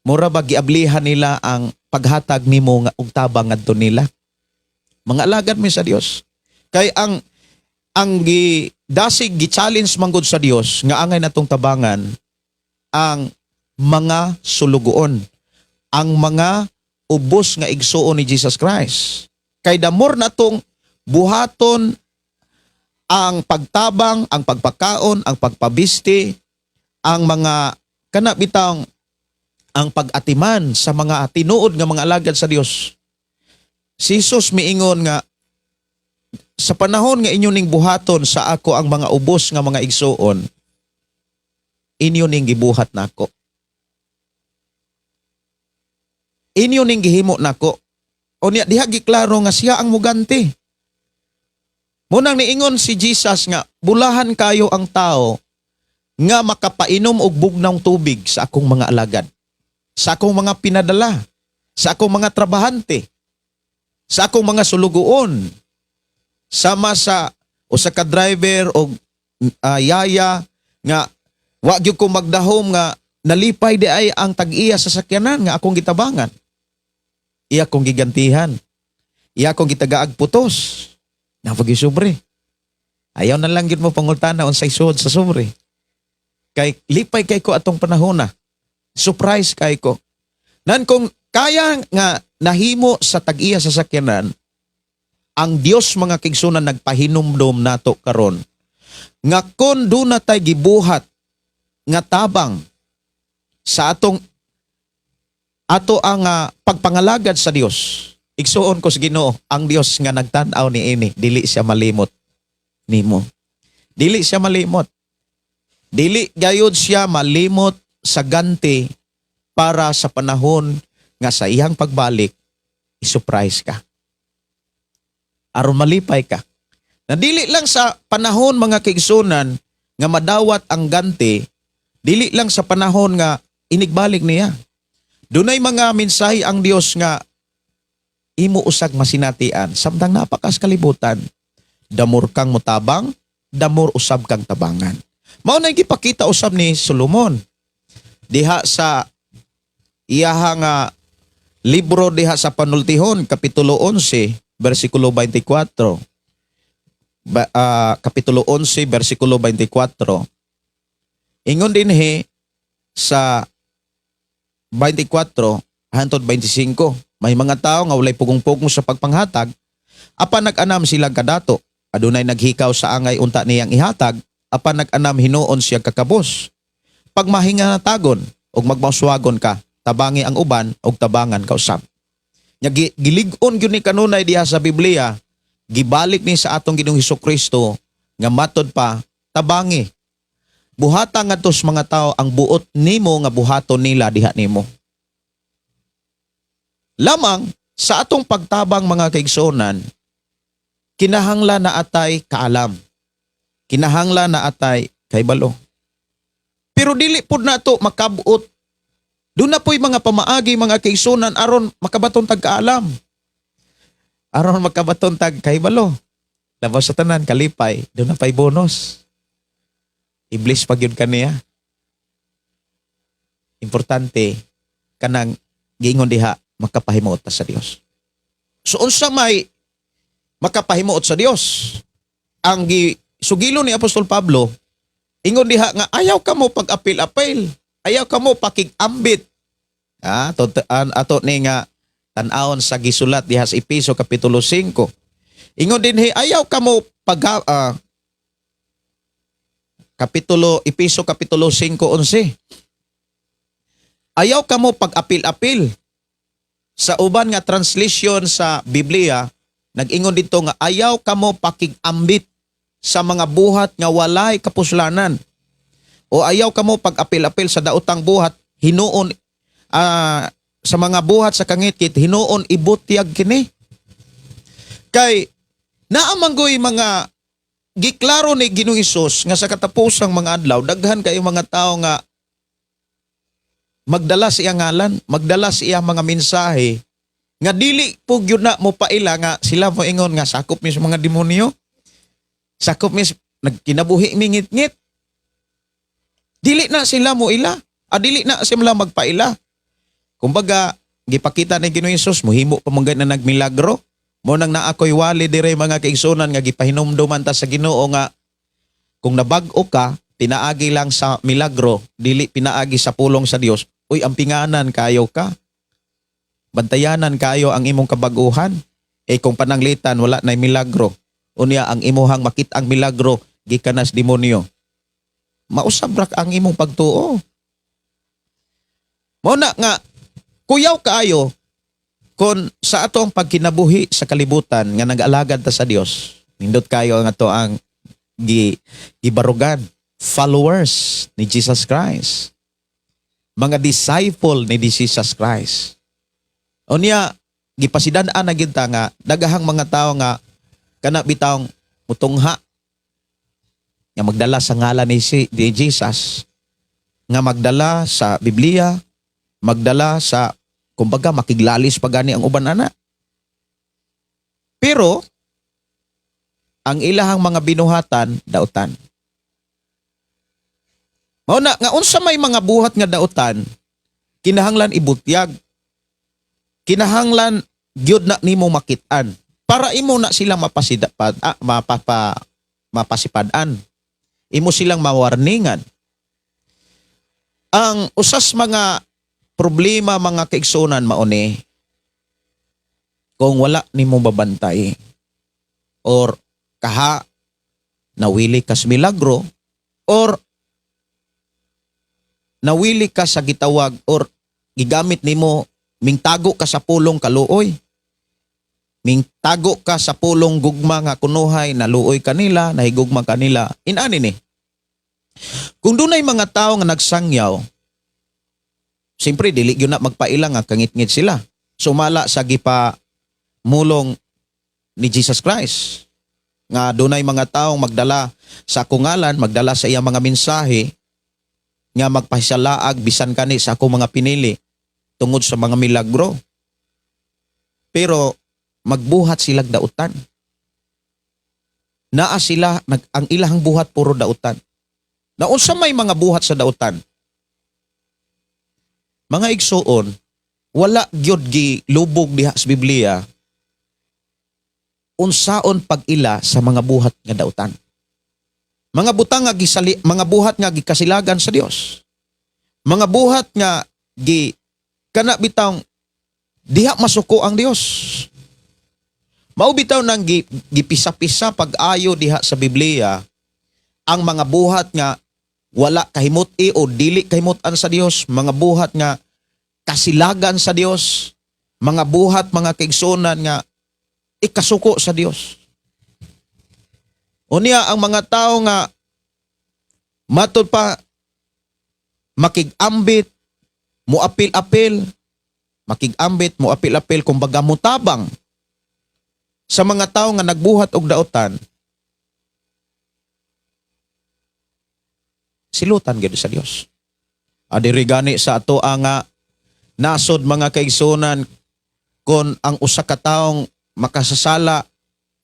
mura ba giablihan nila ang paghatag nimo nga og tabang ngadto nila. Mga alagad mi sa Dios. Kay ang gi dasig, gi-challenge manggod sa Dios nga angay natong tabangan ang mga sulugoon, ang mga ubos nga igsuon ni Jesus Christ. Kay the more natong buhaton ang pagtabang, ang pagpakaon, ang pagpabisti, ang mga kana bitang ang pag-atiman sa mga tinuod nga mga alagad sa Dios. Si Jesus miingon nga sa panahon nga inyo ning buhaton sa ako ang mga ubos nga mga igsuon, inyo ning gibuhat nako. Inyo ning gihimo nako. O niya diha giklaro nga siya ang muganti. Munang niingon si Jesus nga bulahan kayo ang tao nga makapainom og bugnawng tubig sa akong mga alagad, sa akong mga pinadala, sa akong mga trabahante, sa akong mga sulugoon, sama sa usa ka driver o yaya nga wa gyud ko magdahom nga nalipay di ay ang tag-iya sa sakyanan nga akong gitabangan. Iya kong gigantihan. Iya kong gitagaag putos. Napag sobre. Ayaw na lang gyud mo pangultana unsay suod sa sobre. Kay lipay kay ko atong panahon na. Surprise kay ko. Nan kung kaya nga nahimo sa tag-iya sa sakyanan, ang Dios, mga kaigsuonan, nagpahinumdom nato karon nga kon duna tay gibuhat nga tabang sa atong ato ang pagpangalagad sa Dios. Igsuon ko sa Ginoo, ang Dios nga nagtan-aw niini, dili siya malimot nimo. Dili siya malimot. Dili gayud siya malimot sa ganti para sa panahon nga sa iyang pagbalik, i-surprise ka aron malipay ka. Na dili lang sa panahon, mga kaigsunan, nga madawat ang ganti, dili lang sa panahon nga inigbalik niya. Dunay mga mensahe ang Dios nga imo usag masinatian samtang napakas kalibutan. The more kang mutabang, the more usab kang tabangan. Mao na gipakita usab ni Solomon diha sa iyaha nga libro, diha sa Panultihon kapitulo 11 bersikulo 24. Kapitulo 11 bersikulo 24. Ingon dinhi sa 24 hantod 25, may mga tao nga walay pugong-pugong sa pagpanghatag apan nag-anam sila kadato. Adunay naghikaw sa angay unta niyang ihatag apan nag-anam hinuon siya kakabos. Pagmahinganatagon ug magmauswagon ka, tabangi ang uban ug tabangan ka usab. Nya gilig-on gyud ni kanunay diha sa Biblia, gibalik ni sa atong Ginoong Kristo nga matod pa tabangi. Buhata ngadto sa mga tao ang buot nimo nga buhaton nila diha nimo. Lamang sa atong pagtabang, mga kaigsuonan, kinahanglan na atay kaalam. Kinahanglan na atay kahibalo. Pero dili pud nato makabot. Duna po'y mga pamaagi, mga kaigsuonan, aron makabaton tag kaalam. Aron makabaton tag kahibalo. Labaw sa tanan, kalipay, duna pa'y bonus. I-bless pa gyud kaniya. Importante kanang giingon diha, makapahimuot ta sa Dios. So unsa may makapahimuot sa Dios? Ang gi sugilo ni Apostol Pablo, ingon diha nga ayaw ka mo pag-apil-apil, ayaw ka mo pakig-ambit. Ato ni nga tan-awon sa gisulat diha sa Epeso kapitulo 5. Ingon dinhi ayaw ka mo pag kapitulo Epeso kapitulo 5:11. Ayaw ka mo pag-apil-apil. Sa uban nga translation sa Biblia, nag-ingon dito nga ayaw ka mo pakig-ambit sa mga buhat nga walay kapuslanan. O ayaw ka mo pag-apil-apil sa daotang buhat hinuon sa mga buhat sa kangitngit, hinuon ibutyag kini. Kay naa man goy mga giklaro ni Ginoong Hesus nga sa katapusang mga adlaw daghan kayo mga tao nga magdala sa iyang ngalan, magdala sa iyang mga mensahe nga dili po gyud na mo paila nga sila mo ingon nga sakop mi sa mga demonyo. Sakop mi nagkinabuhi mi ngit-ngit. Dili na sila mo ila. Dili na sila magpaila. Kumbaga, gipakita ni Ginoong Hesus muhimo pa man na nagmilagro. Mao nang naa ko'y wali dire, mga kaigsunan, nga gipahinumduman ta sa Ginoo nga kung nabag-o ka, pinaagi lang sa milagro, dili pinaagi sa pulong sa Dios, uy, ang pinganan kayo ka. Bantayanan kayo ang imong kabaguhan. Eh kung pananglitan wala na milagro. Unya ang imuhang makita ang milagro gikan nas demonyo. Mausab ra ang imong pagtuo. Mao na nga kuyaw kaayo. Kon sa ato ang pagkinabuhi sa kalibutan nga nag-alagad ta sa Dios, nindot kayo ang ato ang gibarugan, followers ni Jesus Christ. Mga disciple ni Jesus Christ. Unya, gipasidan-an na gyud ta nga dagahang mga tawo nga kana bitawng mutungha nga magdala sa ngalan ni Jesus, nga magdala sa Biblia, magdala sa kumbaga makiglalis pa gani ang uban ana. Pero ang ilahang mga binuhatan, dautan. Mao na nga unsa may mga buhat nga dautan, kinahanglan ibutyag. Kinahanglan gyud na nimo makit-an para imo na sila mapasida, pa, ah, mapapa, mapasipad-an. Imo silang mawarningan. Ang usas mga problema, mga kaigsunan, mauni kung wala nimo babantay or kaha nawili ka sa milagro or nawili ka sa gitawag or gigamit nimo, mingtago ka sa pulong kaluoy, mingtago ka sa pulong gugma nga kunuhay naluoy kanila, nahigugma kanila. Inani ni, kung dunay mga tao nga nagsangyaw, siyempre dili gyud na magpaila nga kangitngit sila sumala sa gipa mulong ni Jesus Christ nga dunay mga taong magdala sa akong ngalan, magdala sa iyang mga mensahe nga magpasalaag bisan kani sa akong mga pinili tungod sa mga milagro. Pero magbuhat silag dautan. Naa sila ang ilahang buhat puro dautan. Na unsa may mga buhat sa dautan? Mga igsuon, wala gyud gilubog diha sa Biblia unsaon pag-ila sa mga buhat nga dautan. Mga butang nga gisali, mga buhat nga gikasilagan sa Dios. Mga buhat nga gi kana bitawng diha masuko ang Dios. Mao bitaw nang gipisa-pisa pag-ayo diha sa Biblia ang mga buhat nga wala kahimut-i o dili kahimutan sa Dios, mga buhat nga kasilagan sa Dios, mga buhat, mga kaigsunan, nga ikasuko sa Dios. Unya ang mga tao nga matud pa makig-ambit, muapil-apil, makig-ambit, muapil-apil, kumbaga mutabang sa mga tao nga nagbuhat og dautan, silutan gyud sa Dios. Adiri gani sa ato nga nasod, mga kaigsunan, kon ang usa ka taong makasasala,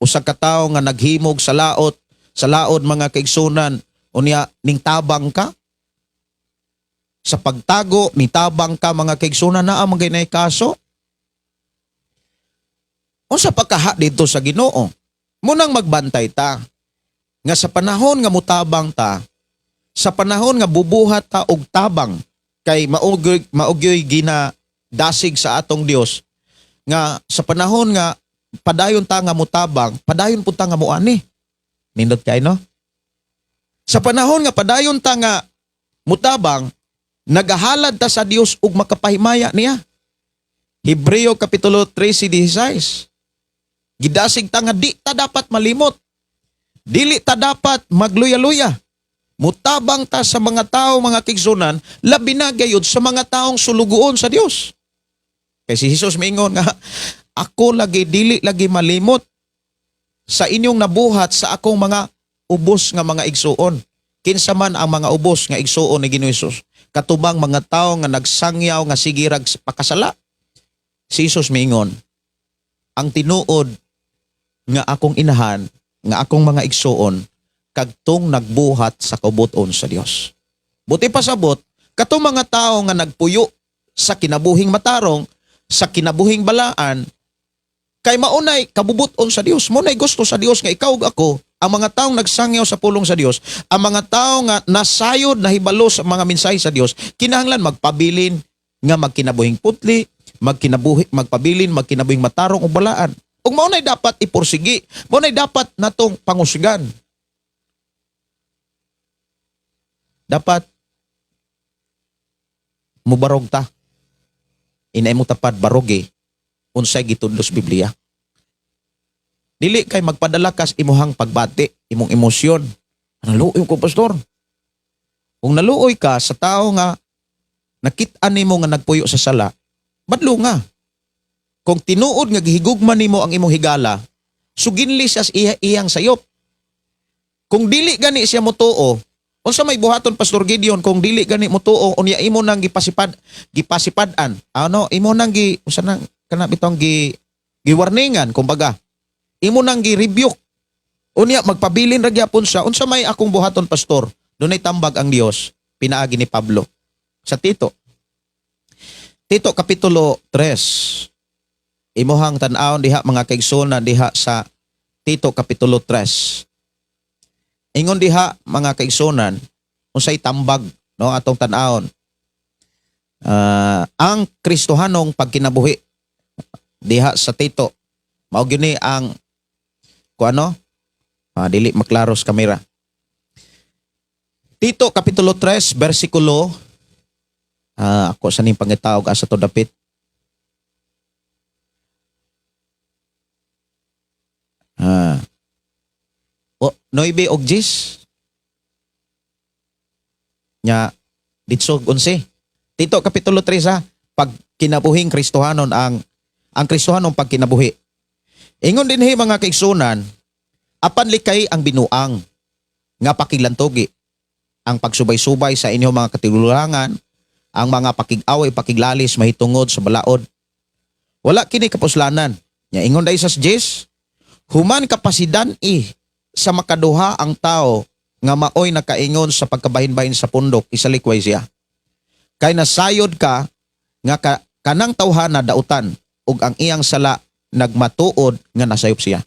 usa ka tawo nga naghimog sa laot, sa laod, mga kaigsunan, unya ning tabang ka sa pagtago, nitabang ka, mga kaigsunan, naa man gyud kaso. Unsa pagkaha dito sa Ginoo? Munang magbantay ta nga sa panahon nga mutabang ta, sa panahon nga bubuhat ta og tabang, kay maugyoy gina dasig sa atong Dios nga sa panahon nga padayon ta nga mutabang, padayon pud ta nga muani. Nindot kay, no? Sa panahon nga padayon ta nga mutabang, nagahalad ta sa Dios ug makapahimaya niya. Hebreo kapitulo 13:16. Gidasig ta nga di ta dapat malimot. Dili ta dapat magluya-luya. Mutabang ta sa mga tao, mga kaigsunan, labi na gayud sa mga taong sulugoon sa Dios. Kay si Jesus miingon nga, "Ako lagi dili lagi malimot sa inyong nabuhat sa akong mga ubos nga mga igsuon." Kinsa man ang mga ubos nga igsuon ni Ginoo Hesus? Katubang mga tao nga nagsangyaw nga sige rag pakasala. Si Jesus miingon, "Ang tinuod nga akong inahan, nga akong mga igsuon, kagtong nagbuhat sa kabuton sa Dios." Buti pasabot, katong mga tao nga nagpuyo sa kinabuhing matarong, sa kinabuhing balaan, kay maunay kabubuton sa Dios, maunay gusto sa Dios nga ikaw ug ako, ang mga taong nagsangyaw sa pulong sa Dios, ang mga tao nga nasayod, nahibalo sa mga mensahe sa Dios, kinahanglan magpabilin nga magkinabuhing putli, magkinabuhi, magpabilin, magkinabuhing matarong ug balaan. Ug mao nay dapat ipursigi, mao nay dapat natong pangusgan. Dapat mubarog ta. Inay mo tapad baroge. Unsay gitudlo sa Biblia. Dili kay magpadala kas imuhang pagbati, imong emosyon. Naluoy ko, pastor. Kung naluoy ka sa tao nga nakit-an nimo nga nagpuyo sa sala, badlo nga. Kung tinuod nga gihigugma nimo ang imong higala, suginli siya sa iyang sayop. Kung dili gani siya motuo, unsa may buhaton, Pastor Gideon, kung dili gani motuo unya imo nang gipasipad-an? Ano, imo nang gi unsa nang kana bitong gi giwarningan kumbaga. Imo nang gi-rebuke. Unya magpabilin ra gyapon siya. Unsa may akong buhaton, pastor? Dunay tambag ang Dios pinaagi ni Pablo sa Tito. Tito kapitulo 3. Imuhang tan-awon diha, mga kaigsuonan, diha sa Tito kapitulo 3. Ingon diha, mga kaigsuonan, unsay tambag, no, atong tan-awon. Ang Kristohanong pagkinabuhi diha sa Tito. Mao gyud ni ang kuano? Dili maklaro sa kamera. Tito kapitulo 3 bersikulo ako sa ning pangitawag asa to dapit. O, 9 og 10. Nya ditsog 11. Tito kapitulo 3 ha, pag kinabuhing Kristohanon, ang Kristohanong pagkinabuhi. Ingon dinhi, mga kaigsuonan, apan likay ang binuang nga pakiglantugi, ang pagsubay-subay sa inyong mga katigulangan, ang mga pakig-away, pakiglalis mahitungod sa balaod. Wala kini kapuslanan. Nya ingon dai sa 10, human kapasidan i sa makaduha ang tao nga maoy nakaingon sa pagkabahin-bahin sa pundok, isalikway siya. Kay nasayod ka nga kanang tawhana dautan ug ang iyang sala nagmatuod nga nasayop siya.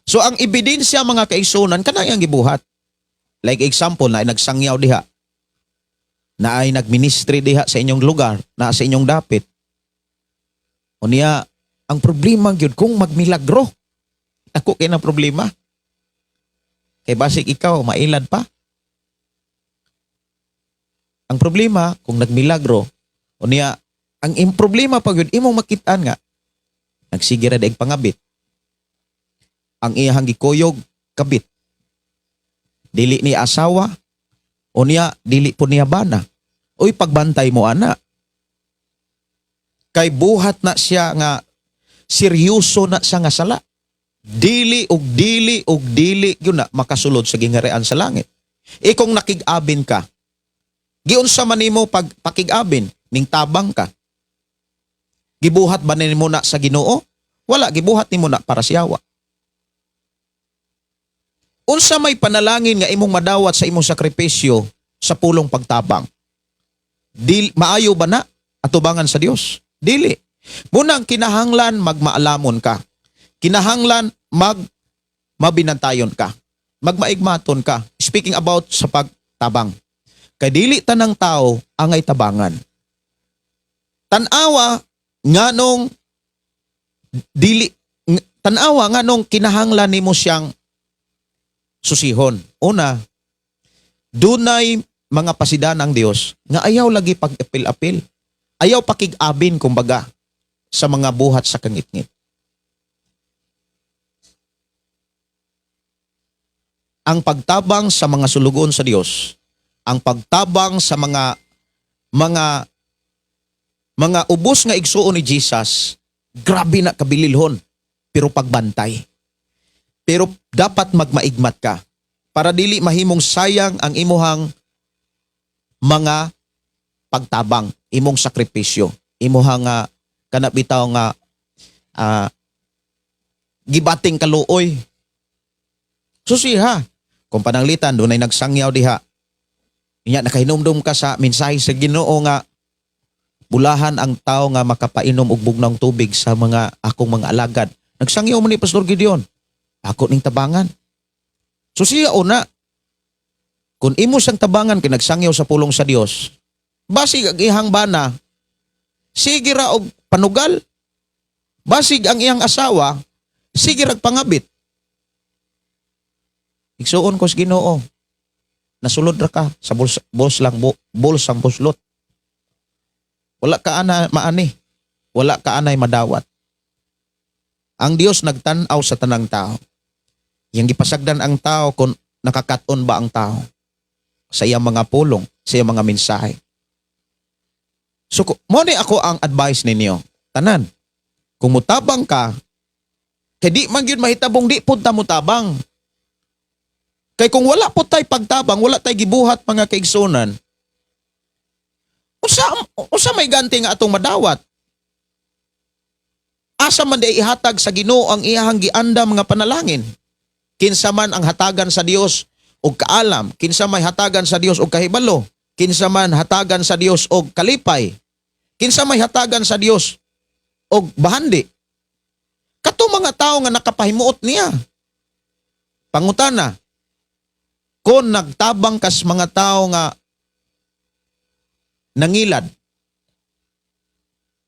So ang ebidensya, mga kaigsuonan, kanang iyang gibuhat. Like example, na ay nagsangyaw diha. Na ay nagministry diha sa inyong lugar, na sa inyong dapit. Unya, ang problema gyud kung magmilagro. Ako kay na problema. Kay basig ikaw mailad pa. Ang problema kung nagmilagro, unya ang problema pa gyud imong makitaan nga nagsige ra daig pangabit. Ang iyang gikuyog kabit. Dili ni asawa, unya dili po niya bana. Uy, pagbantay mo ana. Kay buhat na siya nga seryoso na siya nga sala. Dili og dili og dili yun na makasulod sa gingharian sa langit. E kung nakig-abin ka, giunsa man nimo pag pakig-abin, ning tabang ka. Gibuhat ba nimo na sa Ginoo? Wala, gibuhat nimo na para sa yawa. Unsa may panalangin nga imong madawat sa imong sakripisyo sa pulong pagtabang? Dil, maayo ba na atubangan sa Dios? Dili. Munang kinahanglan magmaalamon ka. Kinahanglan mabinantayon ka. Magmaigmaton ka. Speaking about sa pagtabang. Kay dili tanang tao angay tabangan. Tan-awa nganong dili tan-awa nganong kinahanglan nimo siyang susihon. Una, dunay mga pasidan ang Dios nga ayaw lagi pag-apil-apil. Ayaw pakig-abin kumbaga sa mga buhat sa kangitngit. Ang pagtabang sa mga sulugoon sa Dios, ang pagtabang sa mga ubos nga igsuon ni Jesus, grabe na kabililhon, pero pagbantay. Pero dapat magmaigmat ka para dili mahimong sayang ang imuhang mga pagtabang, imong sakripisyo, imuhang nga kana bitaw nga gibating kaluoy. Susiha, kung pananglitan dunay nagsangyaw diha. Inya nakahinumdum ka sa mensahe sa Ginoo nga bulahan ang tao nga makapainom og bugnawng tubig sa mga akong mga alagad. Nagsangyaw mo ni Pastor Gideon. Ako ning tabangan. So siya una, kung imo siyang tabangan kay nagsangyaw sa pulong sa Dios, basig ang iyang bana, sige ra og panugal. Basig ang iyang asawa, sige rag pangabit. Igsuon ko sa Ginoo. Nasulod ra ka sa bols lang bulsang buslot. Wala ka ana maani. Wala ka anay madawat. Ang Dios nagtan-aw sa tanang tao. Iyang gipasagdan ang tao kung nakakaton ba ang tao sa iyang mga pulong, sa iyang mga mensahe. So, mo ni ako ang advice ninyo. Tanan, kung mutabang ka, kay di man gyud mahitabong di pud ta mutabang. Kay kung wala po tay pagtabang, wala tay gibuhat, mga kaigsunan, unsa unsa may ganti nga atong madawat? Asa man di ihatag sa Ginoo ang iyahang giandam nga panalangin? Kinsa man ang hatagan sa Dios og kaalam, kinsa may hatagan sa Dios og kahibalo, kinsa man hatagan sa Dios og kalipay, kinsa may hatagan sa Dios og bahandi? Kato mga tao nga nakapahimuot niya. Pangutana, kung nagtabang kas mga tao nga nangilad,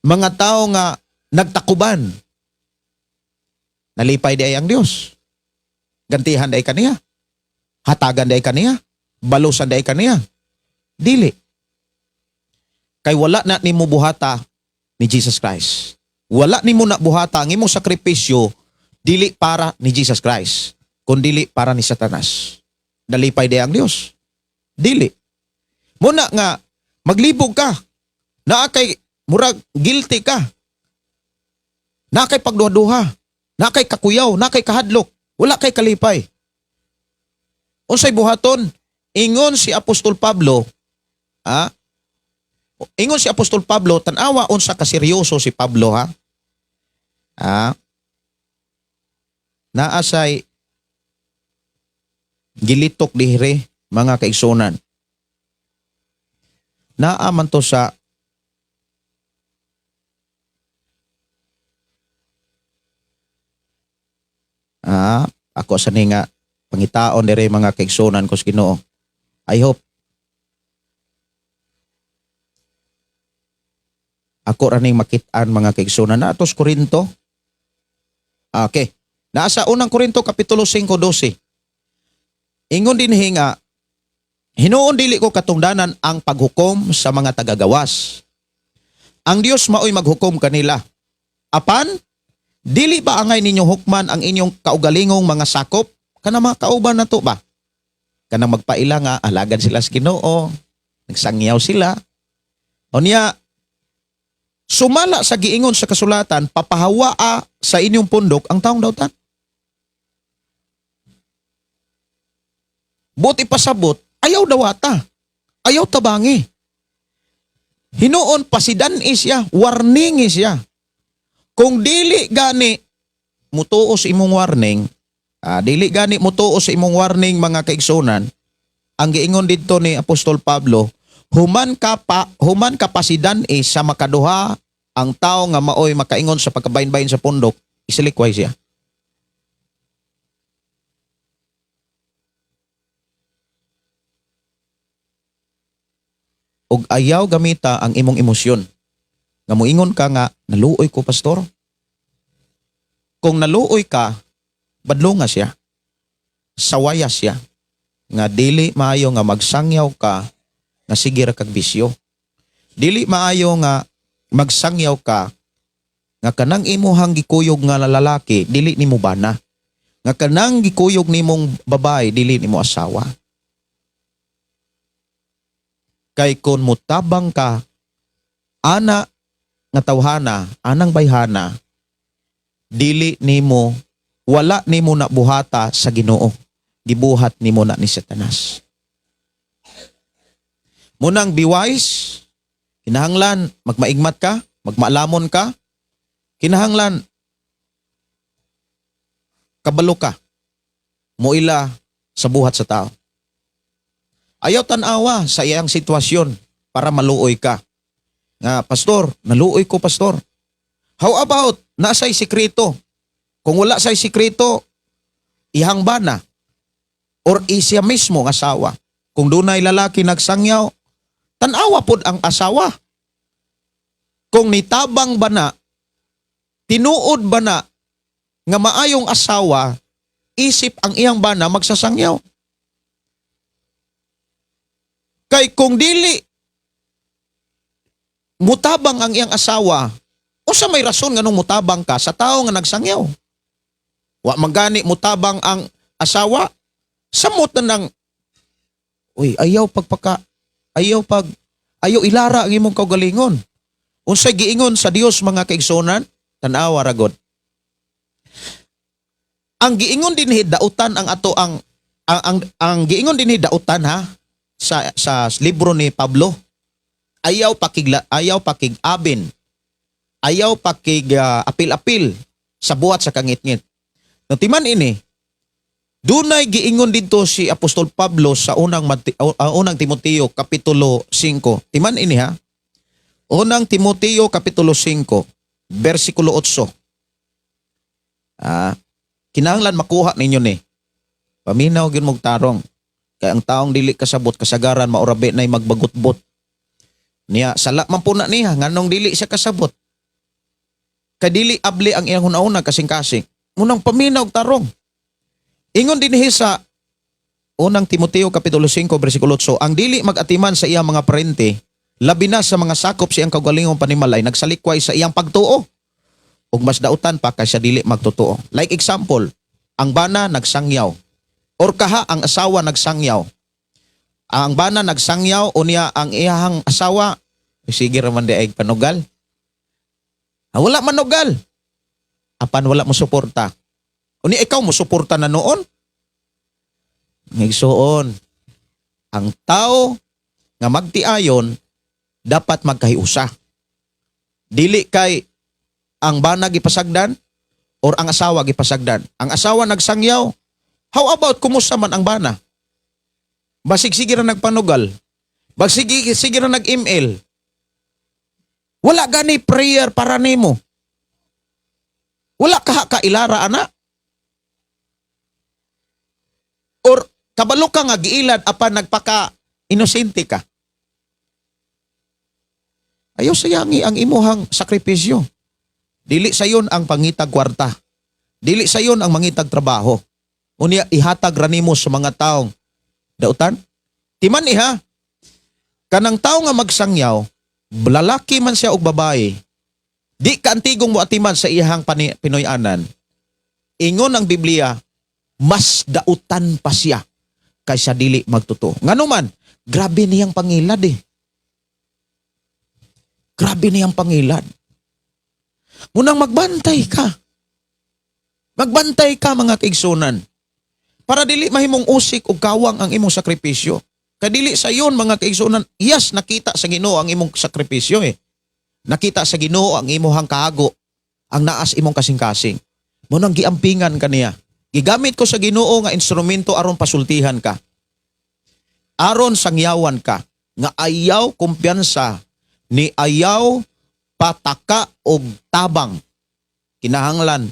mga tao nga nagtakuban, nalipay di ay ang Dios? Gantihan di ay kaniya? Hatagan di ay kaniya? Balusan di ay kaniya? Dili. Kay wala na nimo buhata ni Jesus Christ. Wala nimo na buhata ang imong sakripisyo, dili para ni Jesus Christ, kundili para ni Satanas. Nalipay di ang Dios? Dili. Muna nga maglibog ka. Naa kay murag guilty ka. Naa kay pagduha-duha. Naa kay kakuyaw, naa kay kahadlok, wala kay kalipay. Unsay buhaton? Ingon si Apostol Pablo, ha? Ingon si Apostol Pablo, tan-awa unsa ka seryoso si Pablo, ha? Ha? Naa say gilitok dihre, mga kaigsunan. Naa man to sa ako sa ni nga pangitaon dire, mga kaigsunan ko sa Ginoo. I hope ako ra ning makit-an, mga kaigsunan, na atos Korinto. Okay. Nasa Unang Korinto kapitulo 5:12. Ingon din nga, "Hinuon dili ko katungdanan ang paghukom sa mga tagagawas. Ang Dios maoy maghukom kanila. Apan dili ba angay ninyo hukman ang inyong kaugalingong mga sakop?" Kana mga kauban na to ba? Kanang magpaila nga alagad sila sa Ginoo, nagsangyaw sila. O niya, sumala sa giingon sa kasulatan, papahawaa sa inyong pundok ang taong dautan. Buot ipasabot, ayaw dawata. Ayaw tabangi. Hinuon pasidan siya, warning siya. Kung dili gani mutuo sa imong warning, dili gani mutuo sa imong warning, mga kaigsunan, ang giingon didto ni Apostol Pablo, human ka pasidan is sa makaduha ang tao nga maoy makaingon sa pagkabahin-bahin sa pundok, isilikway siya. Og ayaw gamita ang imong emosyon. Nga moingon ka nga, "Naluoy ko, pastor." Kung naluoy ka, badlonga siya. Sawaya siya. Nga dili maayo nga magsangyaw ka nga sige ra kag bisyo. Dili maayo nga magsangyaw ka nga kanang imuhang gikuyog nga lalaki dili nimo bana. Nga kanang gikuyog nimong babae dili nimo asawa. Kay kung mutabang ka ana nga tawhana, anang bayhana, dili nimo wala nimo na buhata sa Ginoo. Gibuhat nimo na ni Satanas. Munang be wise, kinahanglan magmaigmat ka, magmaalamon ka, kinahanglan kabalo ka moila sa buhat sa tao. Ayaw tan-awa sa iyang sitwasyon para maluoy ka. Nga, "Pastor, naluoy ko, pastor." How about, nasa'y sikreto? Kung wala sa'y sikreto, ihang bana or isya mismo ang asawa. Kung dunay lalaki nagsangyaw, tanawa pod ang asawa. Kung nitabang ba na, tinuod ba na nga maayong asawa, isip ang iyang bana magsasangyaw. Kay kung dili mutabang ang iyang asawa, Unsa may rason nganong mutabang ka sa tawo nga nagsangyaw? Wa man gani mutabang ang asawa. Samot na nang, uy, ayaw pagpaka ayaw pag ayaw ilara ang imong kaugalingon. Unsay giingon sa Dios, mga kaigsunan? Tan-awa ra gud. Ang giingon dinhi dautan ang ato ang giingon dinhi dautan ha sa libro ni Pablo. Ayaw pakig-abin. Ayaw pakig apil-apil sa buhat sa kangitngit. No timan ini, dunay giingon didto si Apostol Pablo sa unang Timoteo kapitulo 5. Timan ini ha. Unang Timoteo kapitulo 5 bersikulo 8. Kinahanglan makuha ninyo ni. Paminaw gyud mog tarong. Kay ang taong dili kasabot, kasagaran maurabi nay magbagutbot. Niya sala man po na niya nganong dili siya kasabot. Kay dili abli ang iyang hunahuna kasing-kasing. Munang paminaw og tarong. Ingon dinhi sa Unang Timoteo kapitulo 5 bersikulo 8, ang dili mag-atiman sa iyang mga parente, labi na sa mga sakop sa iyang kaugalingong panimalay, nagsalikway sa iyang pagtuo ug mas dautan pa kaysa dili magtotoo. Like example, ang bana nagsangyaw or kaha ang asawa nagsangyaw. Ang bana nagsangyaw, unya ang iyahang asawa, sige ra man di ay panugal. Wala manugal. Apan wala mo suporta. Unya ikaw mo suporta na noon. Ngigsuon, ang tao nga magtiayon dapat magkahiusa. Dili kay ang bana gipasagdan or ang asawa gipasagdan. Ang asawa nagsangyaw, how about kumusta man ang bana? Basig sige ra nagpanugal. Basig sige, sige ra nag-ML. Wala gani prayer para nimo. Wala ka ka ilara ana. Or kabalo ka nga giilad apan nagpaka inosente ka. Ayaw sayangi ang imuhang sakripisyo. Dili sayon ang pangitag kwarta. Dili sayon ang mangitag trabaho. Unya ihatag ra nimo sa mga taong dautan. Timan iha. Kanang tao nga magsangyaw, lalaki man siya og babae, di ka antigong mo atiman sa iyahang Pinoy-anan. Ingon ang Biblia, mas dautan pa siya kaysa dili magtotoo. Ngano man, grabe niyang pangilad eh. Grabe niyang pangilad. Munang magbantay ka. Magbantay ka, mga kaigsunan. Para dili mahimong usik o kawang ang imong sakripisyo. Kadili sayon, mga kaigsunan, yes, nakita sa Ginoo ang imong sakripisyo eh. Nakita sa Ginoo ang imuhang kaago, ang naas imong kasing-kasing. Munang giampingan ka niya. Gigamit ko sa Ginoo nga instrumento aron pasultihan ka. Aron sangyawan ka nga ayaw kumpiyansa ni ayaw pataka og tabang. Kinahanglan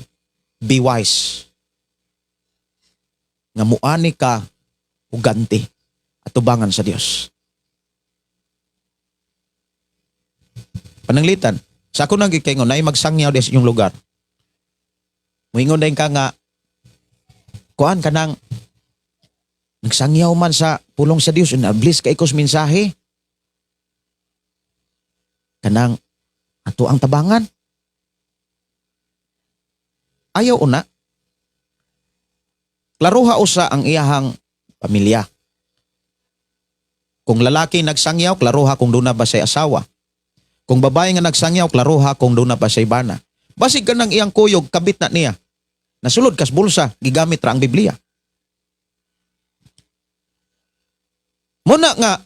be wise. Nga muani ka og ganti atubangan sa Dios. Pananglitan, sa ako nang gikaingon, na magsangyaw di sa inyong lugar. Muingon din ka nga, kuan ka nang, nagsangyaw man sa pulong sa Dios, na bliss kay kos mensahe. Kanang, ato ang tabangan. Ayaw una. Klaruha usa ang iyahang pamilya. Kung lalaki nagsangyaw, klaruha kung duna ba siya'y asawa. Kung babae nga nagsangyaw, klaruha kung duna ba siya'y bana. Basig ka ng iyang kuyog, kabit na niya. Nasulod kas bulsa, gigamit ra ang Biblia. Muna nga,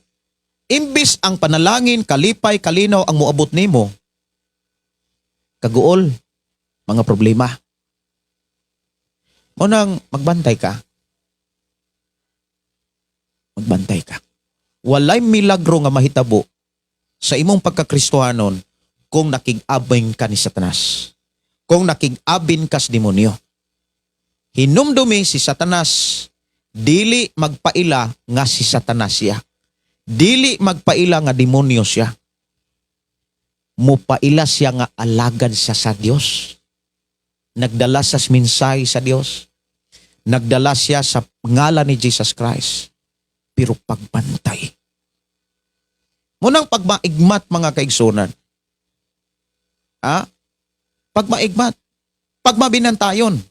imbis ang panalangin, kalipay, kalinaw ang muabot nimo, kaguol, mga problema. Munang magbantay ka. Magbantay ka. Walay milagro nga mahitabo sa imong pagkakristohanon kung nakig-abin ka ni Satanas. Kung nakig-abin ka sa demonyo. Hinumdumi si Satanas, dili magpaila nga si Satanas siya. Dili magpaila nga demonyo siya. Mupaila siya nga alagad siya sa Dios. Nagdala sa mensahe sa Dios. Nagdala siya sa ngalan ni Jesus Christ. Pero pagbantay. Munang pagmaigmat, mga kaigsunan. Ha? Pagmaigmat. Pagmabinantayon.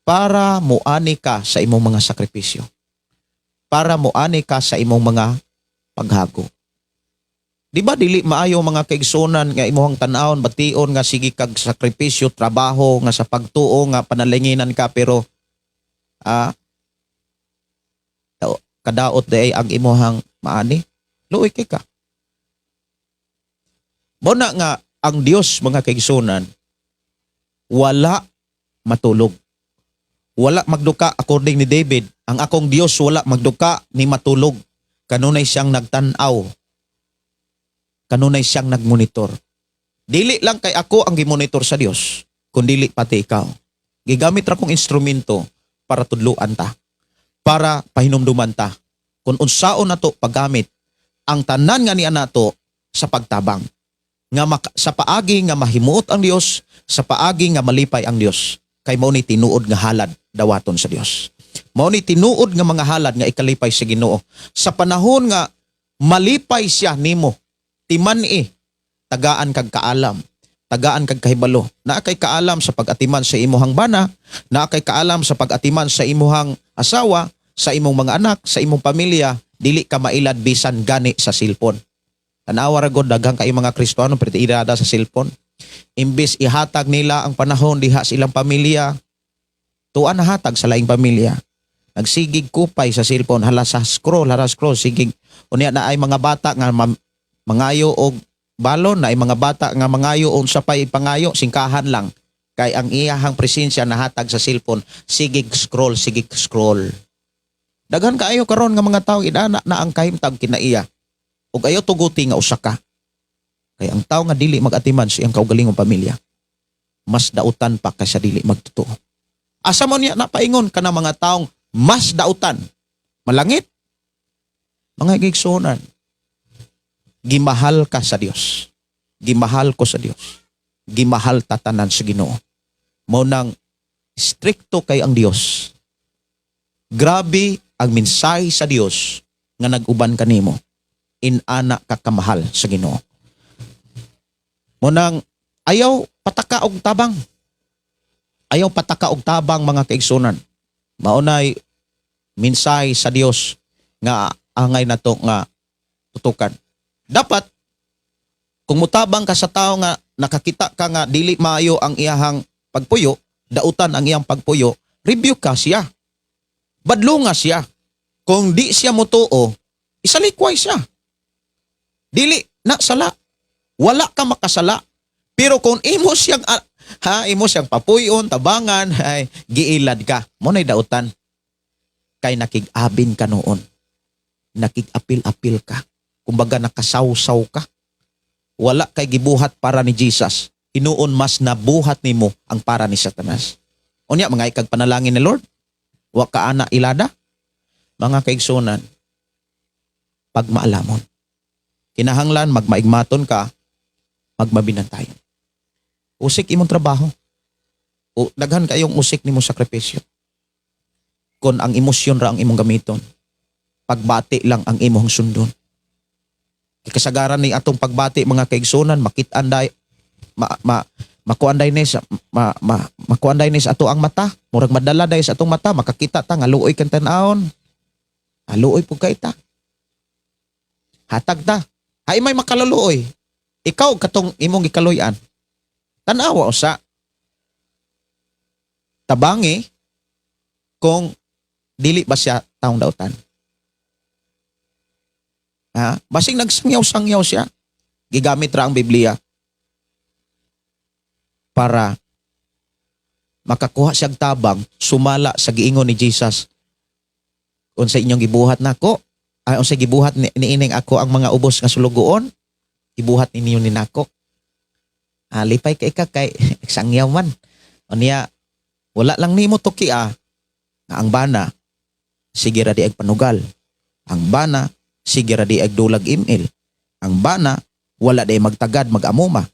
Para muani ka sa imong mga sakripisyo. Para muani ka sa imong mga paghago. Di ba dili maayo, mga kaigsunan, nga imong tan-awon, bation nga sige kag sakripisyo, trabaho nga sa pagtuo nga panalanginan ka, pero kadaot diay ang imuhang maani? Luoy kay ka. Mao na nga ang Dios, mga kaigsunan, wala matulog. Wala magduka. According ni David, "Ang akong Dios wala magduka ni matulog. Kanunay siyang nagtan-aw. Kanunay siyang nagmonitor." Dili lang kay ako ang gimonitor sa Dios, kundili pati ikaw. Gigamit ra kong instrumento para tudluan ta, para pahinumduman ta kung unsaon nato paggamit ang tanan nga niya nato sa pagtabang. Nga sa paagi nga mahimuot ang Dios, sa paagi nga malipay ang Dios. Kay mao ni tinuod nga halad dawaton sa Dios. Mao ni tinuod nga mga halad nga ikalipay sa Ginoo. Sa panahon nga malipay siya nimo, timan-i, tagaan kag kaalam, tagaan kag kahibalo. Naa kay kaalam sa pag-atiman sa imuhang bana, naa kay kaalam sa pag-atiman sa imuhang asawa, sa imong mga anak, sa imong pamilya, dili ka mailad bisan gani sa cellphone. Tanawa ra gud, daghang kay mga Kristiyano pero irada sa cellphone. Imbis ihatag nila ang panahon diha sa ilang pamilya, tuan nahatag sa laing pamilya. Nagsigig kupay sa cellphone, hala sa scroll, hala scroll, sigig. Unya na ay mga bata nga mangayo og balon, na ay mga bata nga mangayo unsa pay pangayo, singkahan lang. Kay ang iyahang presensya nahatag sa cellphone, sigig scroll, sigig scroll. Daghan kaayo karon nga mga tao idana na ang kahimtang kinaiya. Ug ayo tuguti nga usa ka. Kay ang tao nga dili mag-atiman sa iyang kaugalingong pamilya, mas dautan pa kaysa dili magtotoo. Asa man niya napaingon ka na mga taong mas dautan? Malangit. Mga igsuonan, gimahal ka sa Dios. Gimahal ko sa Dios. Gimahal tatanan sa Ginoo. Mao nang strikto kay ang Dios. Grabe ang mensahe sa Dios nga nag-uban kanimo. Inana ka kamahal sa Ginoo. Mao nang ayaw pataka og tabang. Ayaw pataka og tabang, mga kaigsunan. Mao nay mensahe sa Dios nga angay nato nga tutukan. Dapat kung mutabang ka sa tao nga nakakita ka nga dili maayo ang iyahang pagpuyo, dautan ang iyang pagpuyo, rebuke ka siya. Badlunga siya. Kung di siya motuo, isalikway siya. Dili na sala. Wala ka makasala. Pero kung imo siyang imo siyang papuyon, tabangan, ay giilad ka. Mao nay dautan. Kay nakig-abin ka noon. Nakig-apil-apil ka. Kumbaga nakasawsaw ka. Wala kay gibuhat para ni Jesus. Hinuon mas nabuhat nimo ang para ni Satanas. Unya mga ikag panalangin ni Lord. Wa ka ana ilada. Mga kaigsunan, pagmaalamon. Kinahanglan magmaigmaton ka, magmabinantayon. Usik imong trabaho. O, daghan kayong usik nimo sakripisyo. Kung ang emosyon ra ang imong gamiton, pagbati lang ang imong sundon. Kasagaran ni atong pagbati, mga kaigsunan, makit-an day ma, ma makuan day ni sa ma, ma, makuan day ni sa ato ang mata, murag madala day sa atong mata, makakita ta nga luoy kang tan-awon. Ah, luoy pud kay ta, hatag ta. Ay may makaluluoy, ikaw katong imong gikaluy-an, tan-awa usa, tabangi kung dili ba siya taong dautan. Ha? Basing nagsangyaw-sangyaw siya. Gigamit ra ang Biblia para makakuha siyang tabang sumala sa giingon ni Jesus. "Unsa inyong gibuhat nako? Ay, unsa gibuhat ni niining ako ang mga ubos nga sulugoon? Gibuhat ninyo ni nako." Ah, lipay kay ka kay sangyaw man. Unya wala lang nimo tuki nga ang bana sige ra di ag panugal. Ang bana sige ra di ag dulag email. Ang bana wala di magtagad mag-amuma.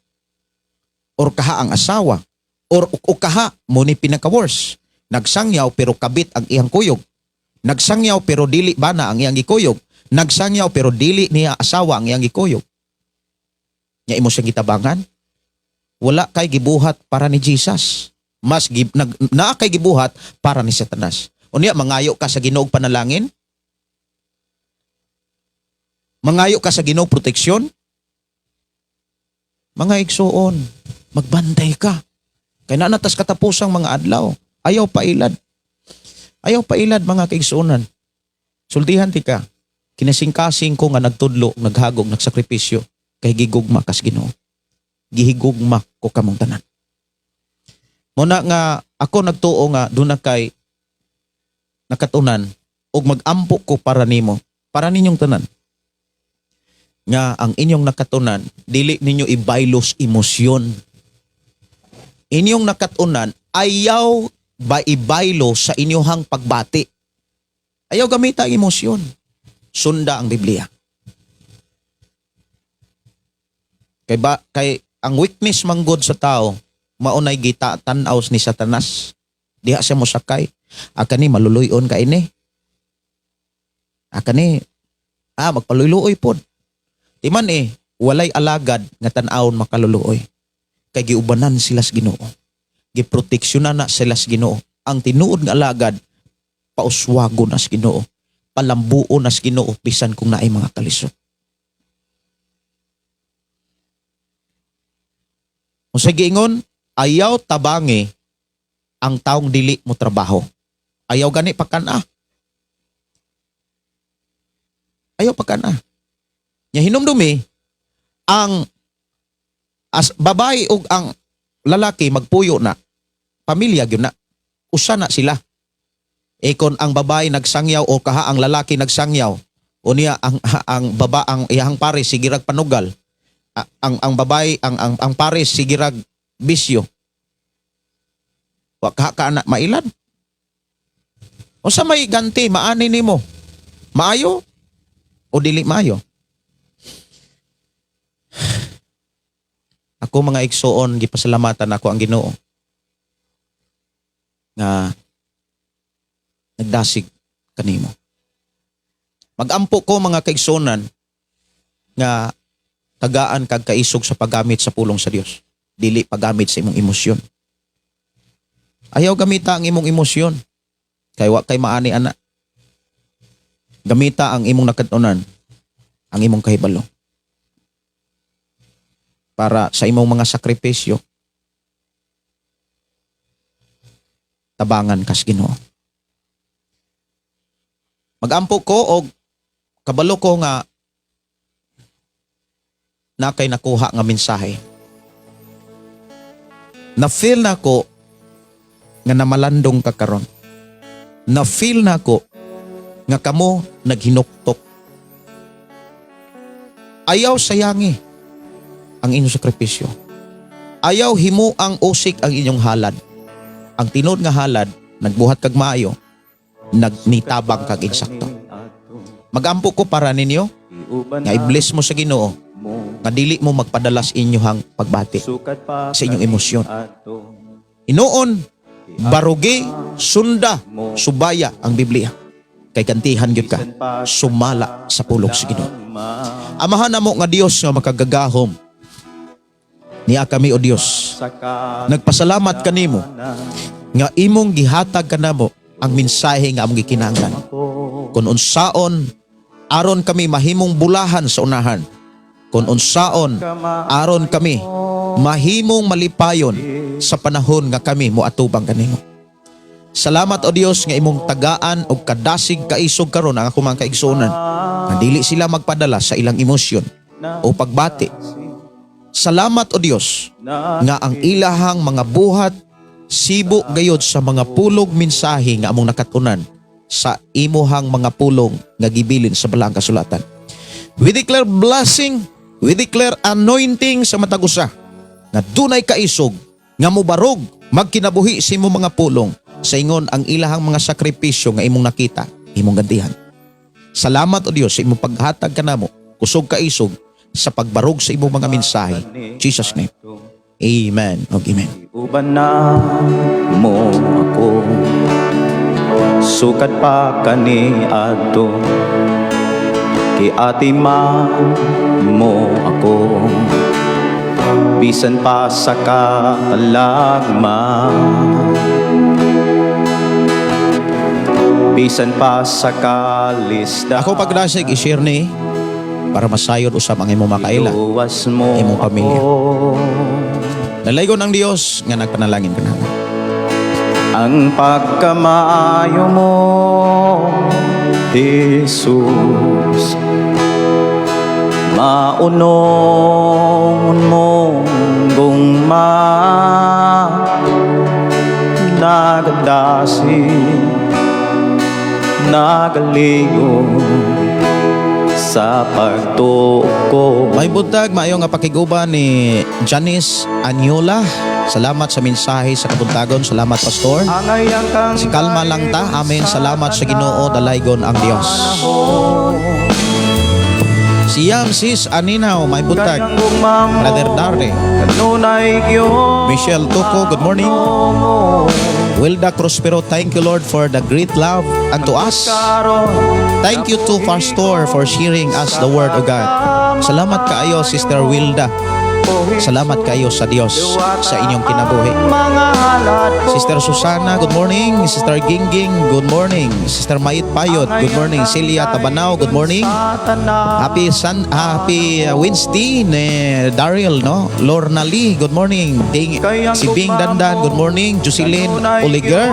Or kaha ang asawa or o kaha mo ni pinaka worst. Nagsangyaw pero kabit ang iyang kuyog. Nagsangyaw pero dili bana ang iyang gikuyog. Nagsangyaw pero dili niya asawa ang iyang gikuyog. Nya imo siyang gitabangan. Wala kay gibuhat para ni Jesus. Mas naa kay gibuhat para ni Satanas. Unya mangayo ka sa Ginoo og panalangin? Mangayo ka sa Ginoo proteksyon? Mga igsuon, magbantay ka. Kay naa na tas katapusang mga adlaw. Ayaw pailad. Ayaw pailad, mga kaigsuonan. Sultihan ti ka. Kinasingkasing ko nga nagtudlo, naghagog, nagsakripisyo kay gigugma kas Ginoo. Gihigugma ko kamong tanan. Muna nga ako nagtuo nga duna kay nakatunan ug magampo ko para nimo, para ninyong tanan. Nga ang inyong nakatunan, dili ninyo ibaylos emosyon. Inyong nakatunan, ayaw ba ibaylo sa inyong pagbati. Ayaw gamita ang emosyon. Sunda ang Biblia. Kay ba kay ang weakness manggod sa tao, maunay gita tan-aw ni Satanas. Diha siya mosakay. Akani maluluyon ka ini. Akani magpaluluoy pod. Di man eh, walay alagad nga tan-awon makaluluoy. Kay giubanan sila sa Ginoo. Giproteksyonan na sila sa Ginoo. Ang tinuod nga alagad, pauswago na sa Ginoo. Palambuo na sa Ginoo bisan kung naay mga kalisod. Kung sa giingon, ayaw tabangi ang taong dili mo trabaho. Ayaw gani pagkana. Ayaw pagkana. Nya hinumdumi, ang as babae ug ang lalaki magpuyo na, pamilya gyud na. Usa na sila. E kon ang babae nagsangyaw o kaha ang lalaki nagsangyaw, unya ang baba ang iyang pare sigirag panugal. Ang babae ang pare sigirag bisyo. Wa ka ka na mailad. Unsa may ganti maani nimo? Maayo o dili maayo? Ako, mga igsuon, gipasalamatan ako ang Ginoo nga nagdasig kanimo. Magampo ko, mga kaigsuonan, nga tagaan kag kaisog sa paggamit sa pulong sa Dios. Dili paggamit sa imong emosyon. Ayaw gamita ang imong emosyon. Kay wa kay maani ana. Gamita ang imong nakatunan, ang imong kahibalo. Para sa imong mga sakripisyo, tabangan kas Ginoo. Magampo ko og kabalo ko nga na kay nakuha nga mensahe. Na-feel na ko nga namalandong ka karon. Na-feel na ko nga kamo naghinuktok. Ayaw sayangi ang inyong sakripisyo. Ayaw himo ang usik ang inyong halad. Ang tinuod nga halad, nagbuhat kag maayo, nagnitabang kag insakto. Magampo ko para ninyo nga i-bless mo sa Ginoo nga dili mo magpadala sa inyong pagbati sa inyong emosyon. Hinuon, barugi, sunda, subaya ang Biblia. Kay gantihan gyud ka sumala sa pulong sa Ginoo. Amahan namo nga Dios nga makagagahom. Niya kami, o Dios. Nagpasalamat kanimo nga imong gihatag kanamo ang mensahe nga among gikinahanglan. Kung unsaon aron kami mahimong bulahan sa unahan. Kung unsaon aron kami mahimong malipayon sa panahon nga kami moatubang kanimo. Salamat, o Dios, nga imong tagaan og kadasig kaisog karon ang akong mga kaigsuonan nga dili sila magpadala sa ilang emosyon o pagbati. Salamat, o Dios, nga ang ilahang mga buhat sibo gayod sa mga pulog mensahe nga among nakatunan sa imuhang mga pulong nga gibilin sa Balaang Kasulatan. We declare blessing, we declare anointing sa matag usa nga dunay kaisog nga mobarog magkinabuhi sa imong mga pulong sa ingon ang ilahang mga sakripisyo nga imong nakita, imong gantihan. Salamat, o Dios, sa imong paghatag kanamo kusog kaisog sa pagbarog sa imong mga mensahe. Jesus' name. Amen. Og amen. Uban na mo ako, sukad pa kani adto, Kiatiman mo ako. Bisan pa sa katalagman, bisan pa sa kalisdanan. Ako pagdasig i-share ni para masayod usab ang imong makaila. Iluwas mo Imong pamilya. ako. Dalaygon ang Dios nga nagpanalangin kanamo. Ang pagkamaayo mo, Jesus, Maunong mong gugma, Nagadasig, nagaligo sa pagtuo ko. May buntag, maayo nga pakiguban ni Janice Anyola. Salamat sa mensahe sa kabuntagon. Salamat, Pastor. Angayang kang Si kalma lang ta. Amen. Salamat sa Ginoo. Dalaygon ang Dios. Si Yam Sis Aninaw, may buntag. Brother Darre. Kanunay gyud. Michelle Tuco, good morning. Wilda Prospero, thank you, Lord, for the great love unto us. Thank you to Pastor for sharing us the Word of God. Salamat kaayo, Sister Wilda. Salamat kayo sa Dios sa inyong kinabuhi. Sister Susana, good morning. Sister Gingging, good morning. Sister Mait Payot, good morning. Celia Tabanao, good morning. Happy Wednesday ni Daryl, no? Lorna Lee, good morning. Ding, si Bing Dandan, good morning. Jocelyn Oliger,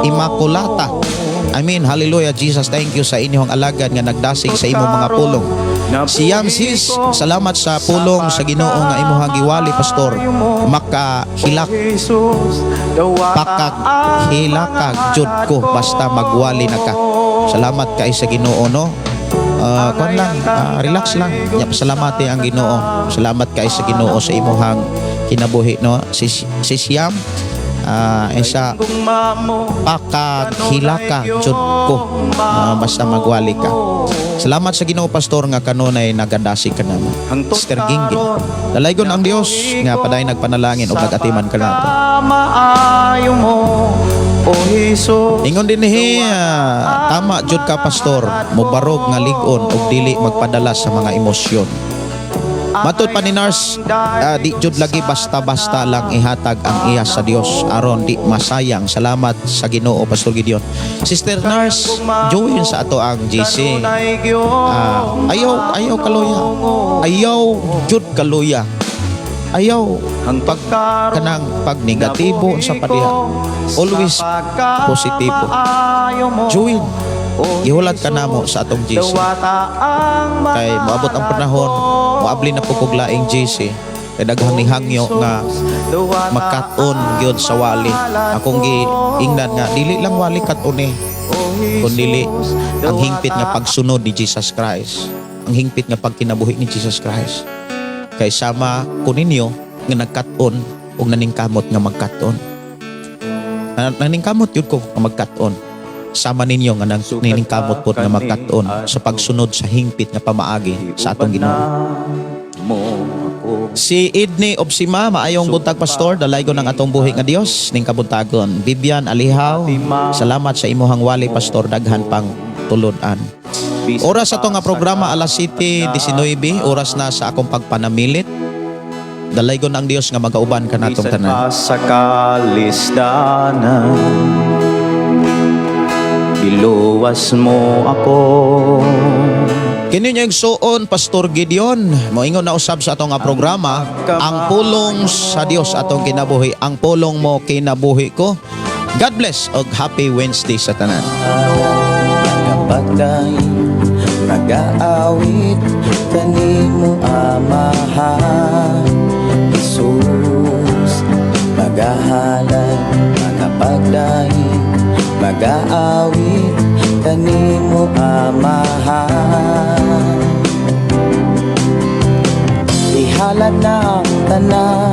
Immaculata. I mean, hallelujah, Jesus, thank you sa inyong alagad nga nagdasig sa imong mga pulong. Si Yamsis, salamat sa pulong sa Ginoo nga imong giwali, Pastor. Makahilak pakak hilakag jud ko basta magwali na ka. Salamat kay sa Ginoo, no. Kuan lang, relax lang. Nya pasalamati ang Ginoo. Salamat kay sa Ginoo sa imuhang kinabuhi, no. Si Siam isa pakaghilaka jud ko basta magwali ka. Salamat sa Ginoo, Pastor, nga kanunay nagadasi ka namo. Sister Gingging. Dalaygon ang Dios nga padayon nagpanalangin ug nagatiman kanato. Maayo mo, O Jesus. Ingon din ni tama jud ka, Pastor, mobarog nga lig-on ug dili magpadala sa mga emosyon. Matod pa ni Nurse, di jud lagi basta-basta lang ihatag ang iya sa Dios aron di masayang. Salamat sa Ginoo, Pastor Gideon. Sister Nurse, join sa ato ang GC. Ayaw ayaw kaluya. Ayaw jud kaluya. Ayaw pag kanang pag negatibo sa padiha. Always positibo. Join. Gihulat ka namo sa atong GC. Kay moabot ang panahon, moabli na po kog laing GC. Kay daghang nihangyo nga makat-on gyud sa wali. Akong giingnan nga dili lang wali kat-on eh, kun dili ang hingpit nga pagsunod ni Jesus Christ. Ang hingpit nga pagkinabuhi ni Jesus Christ. Kay sama ko ninyo nga nagkat-on ug naningkamot nga magkat-on. Naningkamot yun ko nga magkat-on. Sama ninyo nga nang niningkamot po nga magkat-on sa pagsunod sa hingpit nga pamaagi sa atong Ginoo. Mo ako. Si Idney Obsima, maayong buntag, Pastor, dalaygon ang atong buhi nga Dios ning kabuntagon. Vivian Alihaw, salamat sa imuhang wali, Pastor, daghan pang tulod-an. Oras ato nga programa alas 7:19, oras na sa akong pagpanamilit. Dalaygon ang Dios nga magauban kanatong Bisan tanan. Pa sa kalisdanan, iluwas mo ako. Kini niyo igsuon, Pastor Gideon, moingon na usab sa atong nga programa, ang pulong sa Dios atong kinabuhi, ang pulong mo kinabuhi ko. God bless og happy Wednesday sa tanan. Pagkay nagaawit kanimo, Amahan Jesus, magahalad magapagdaig magaawit kanimo, Amahan. Ihalad na ang tanan,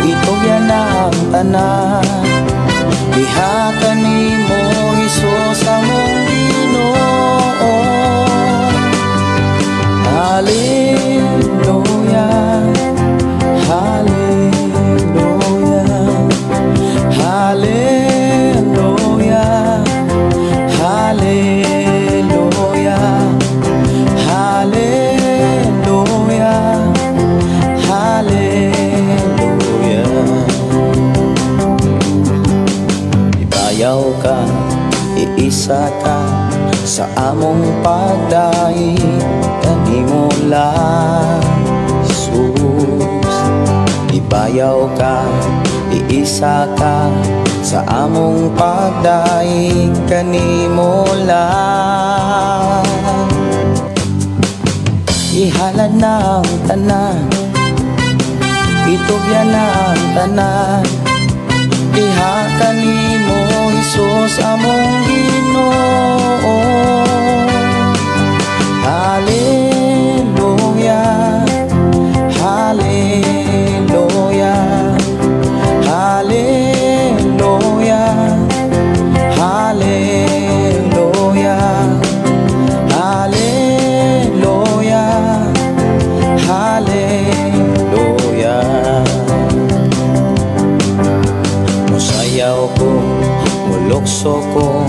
itugyan na ang tanan diha kanimo, Hesus among Ginoo. Hallelujah, Hallelujah, Hallelujah, Hallelujah, Hallelujah. Ibayaw ka, iisa ka sa among pagdaig kanimo lang, Jesus. Ibayaw ka, iisa ka sa among pagdaig kanimo lang. Ihalad na ang tanan, itugyan na ang tanan diha kanimo, Hesus, among Ginoo. Hallelujah, Hallelujah, Hallelujah, Hallelujah, Hallelujah, Hallelujah. Musayaw ko, mulukso ko,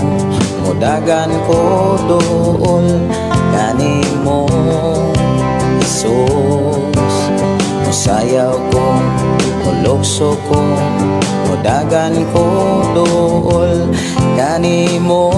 mudagan ko duol kanimo, Jesus. Musayaw ko, mulukso ko, mudagan ko duol kanimo.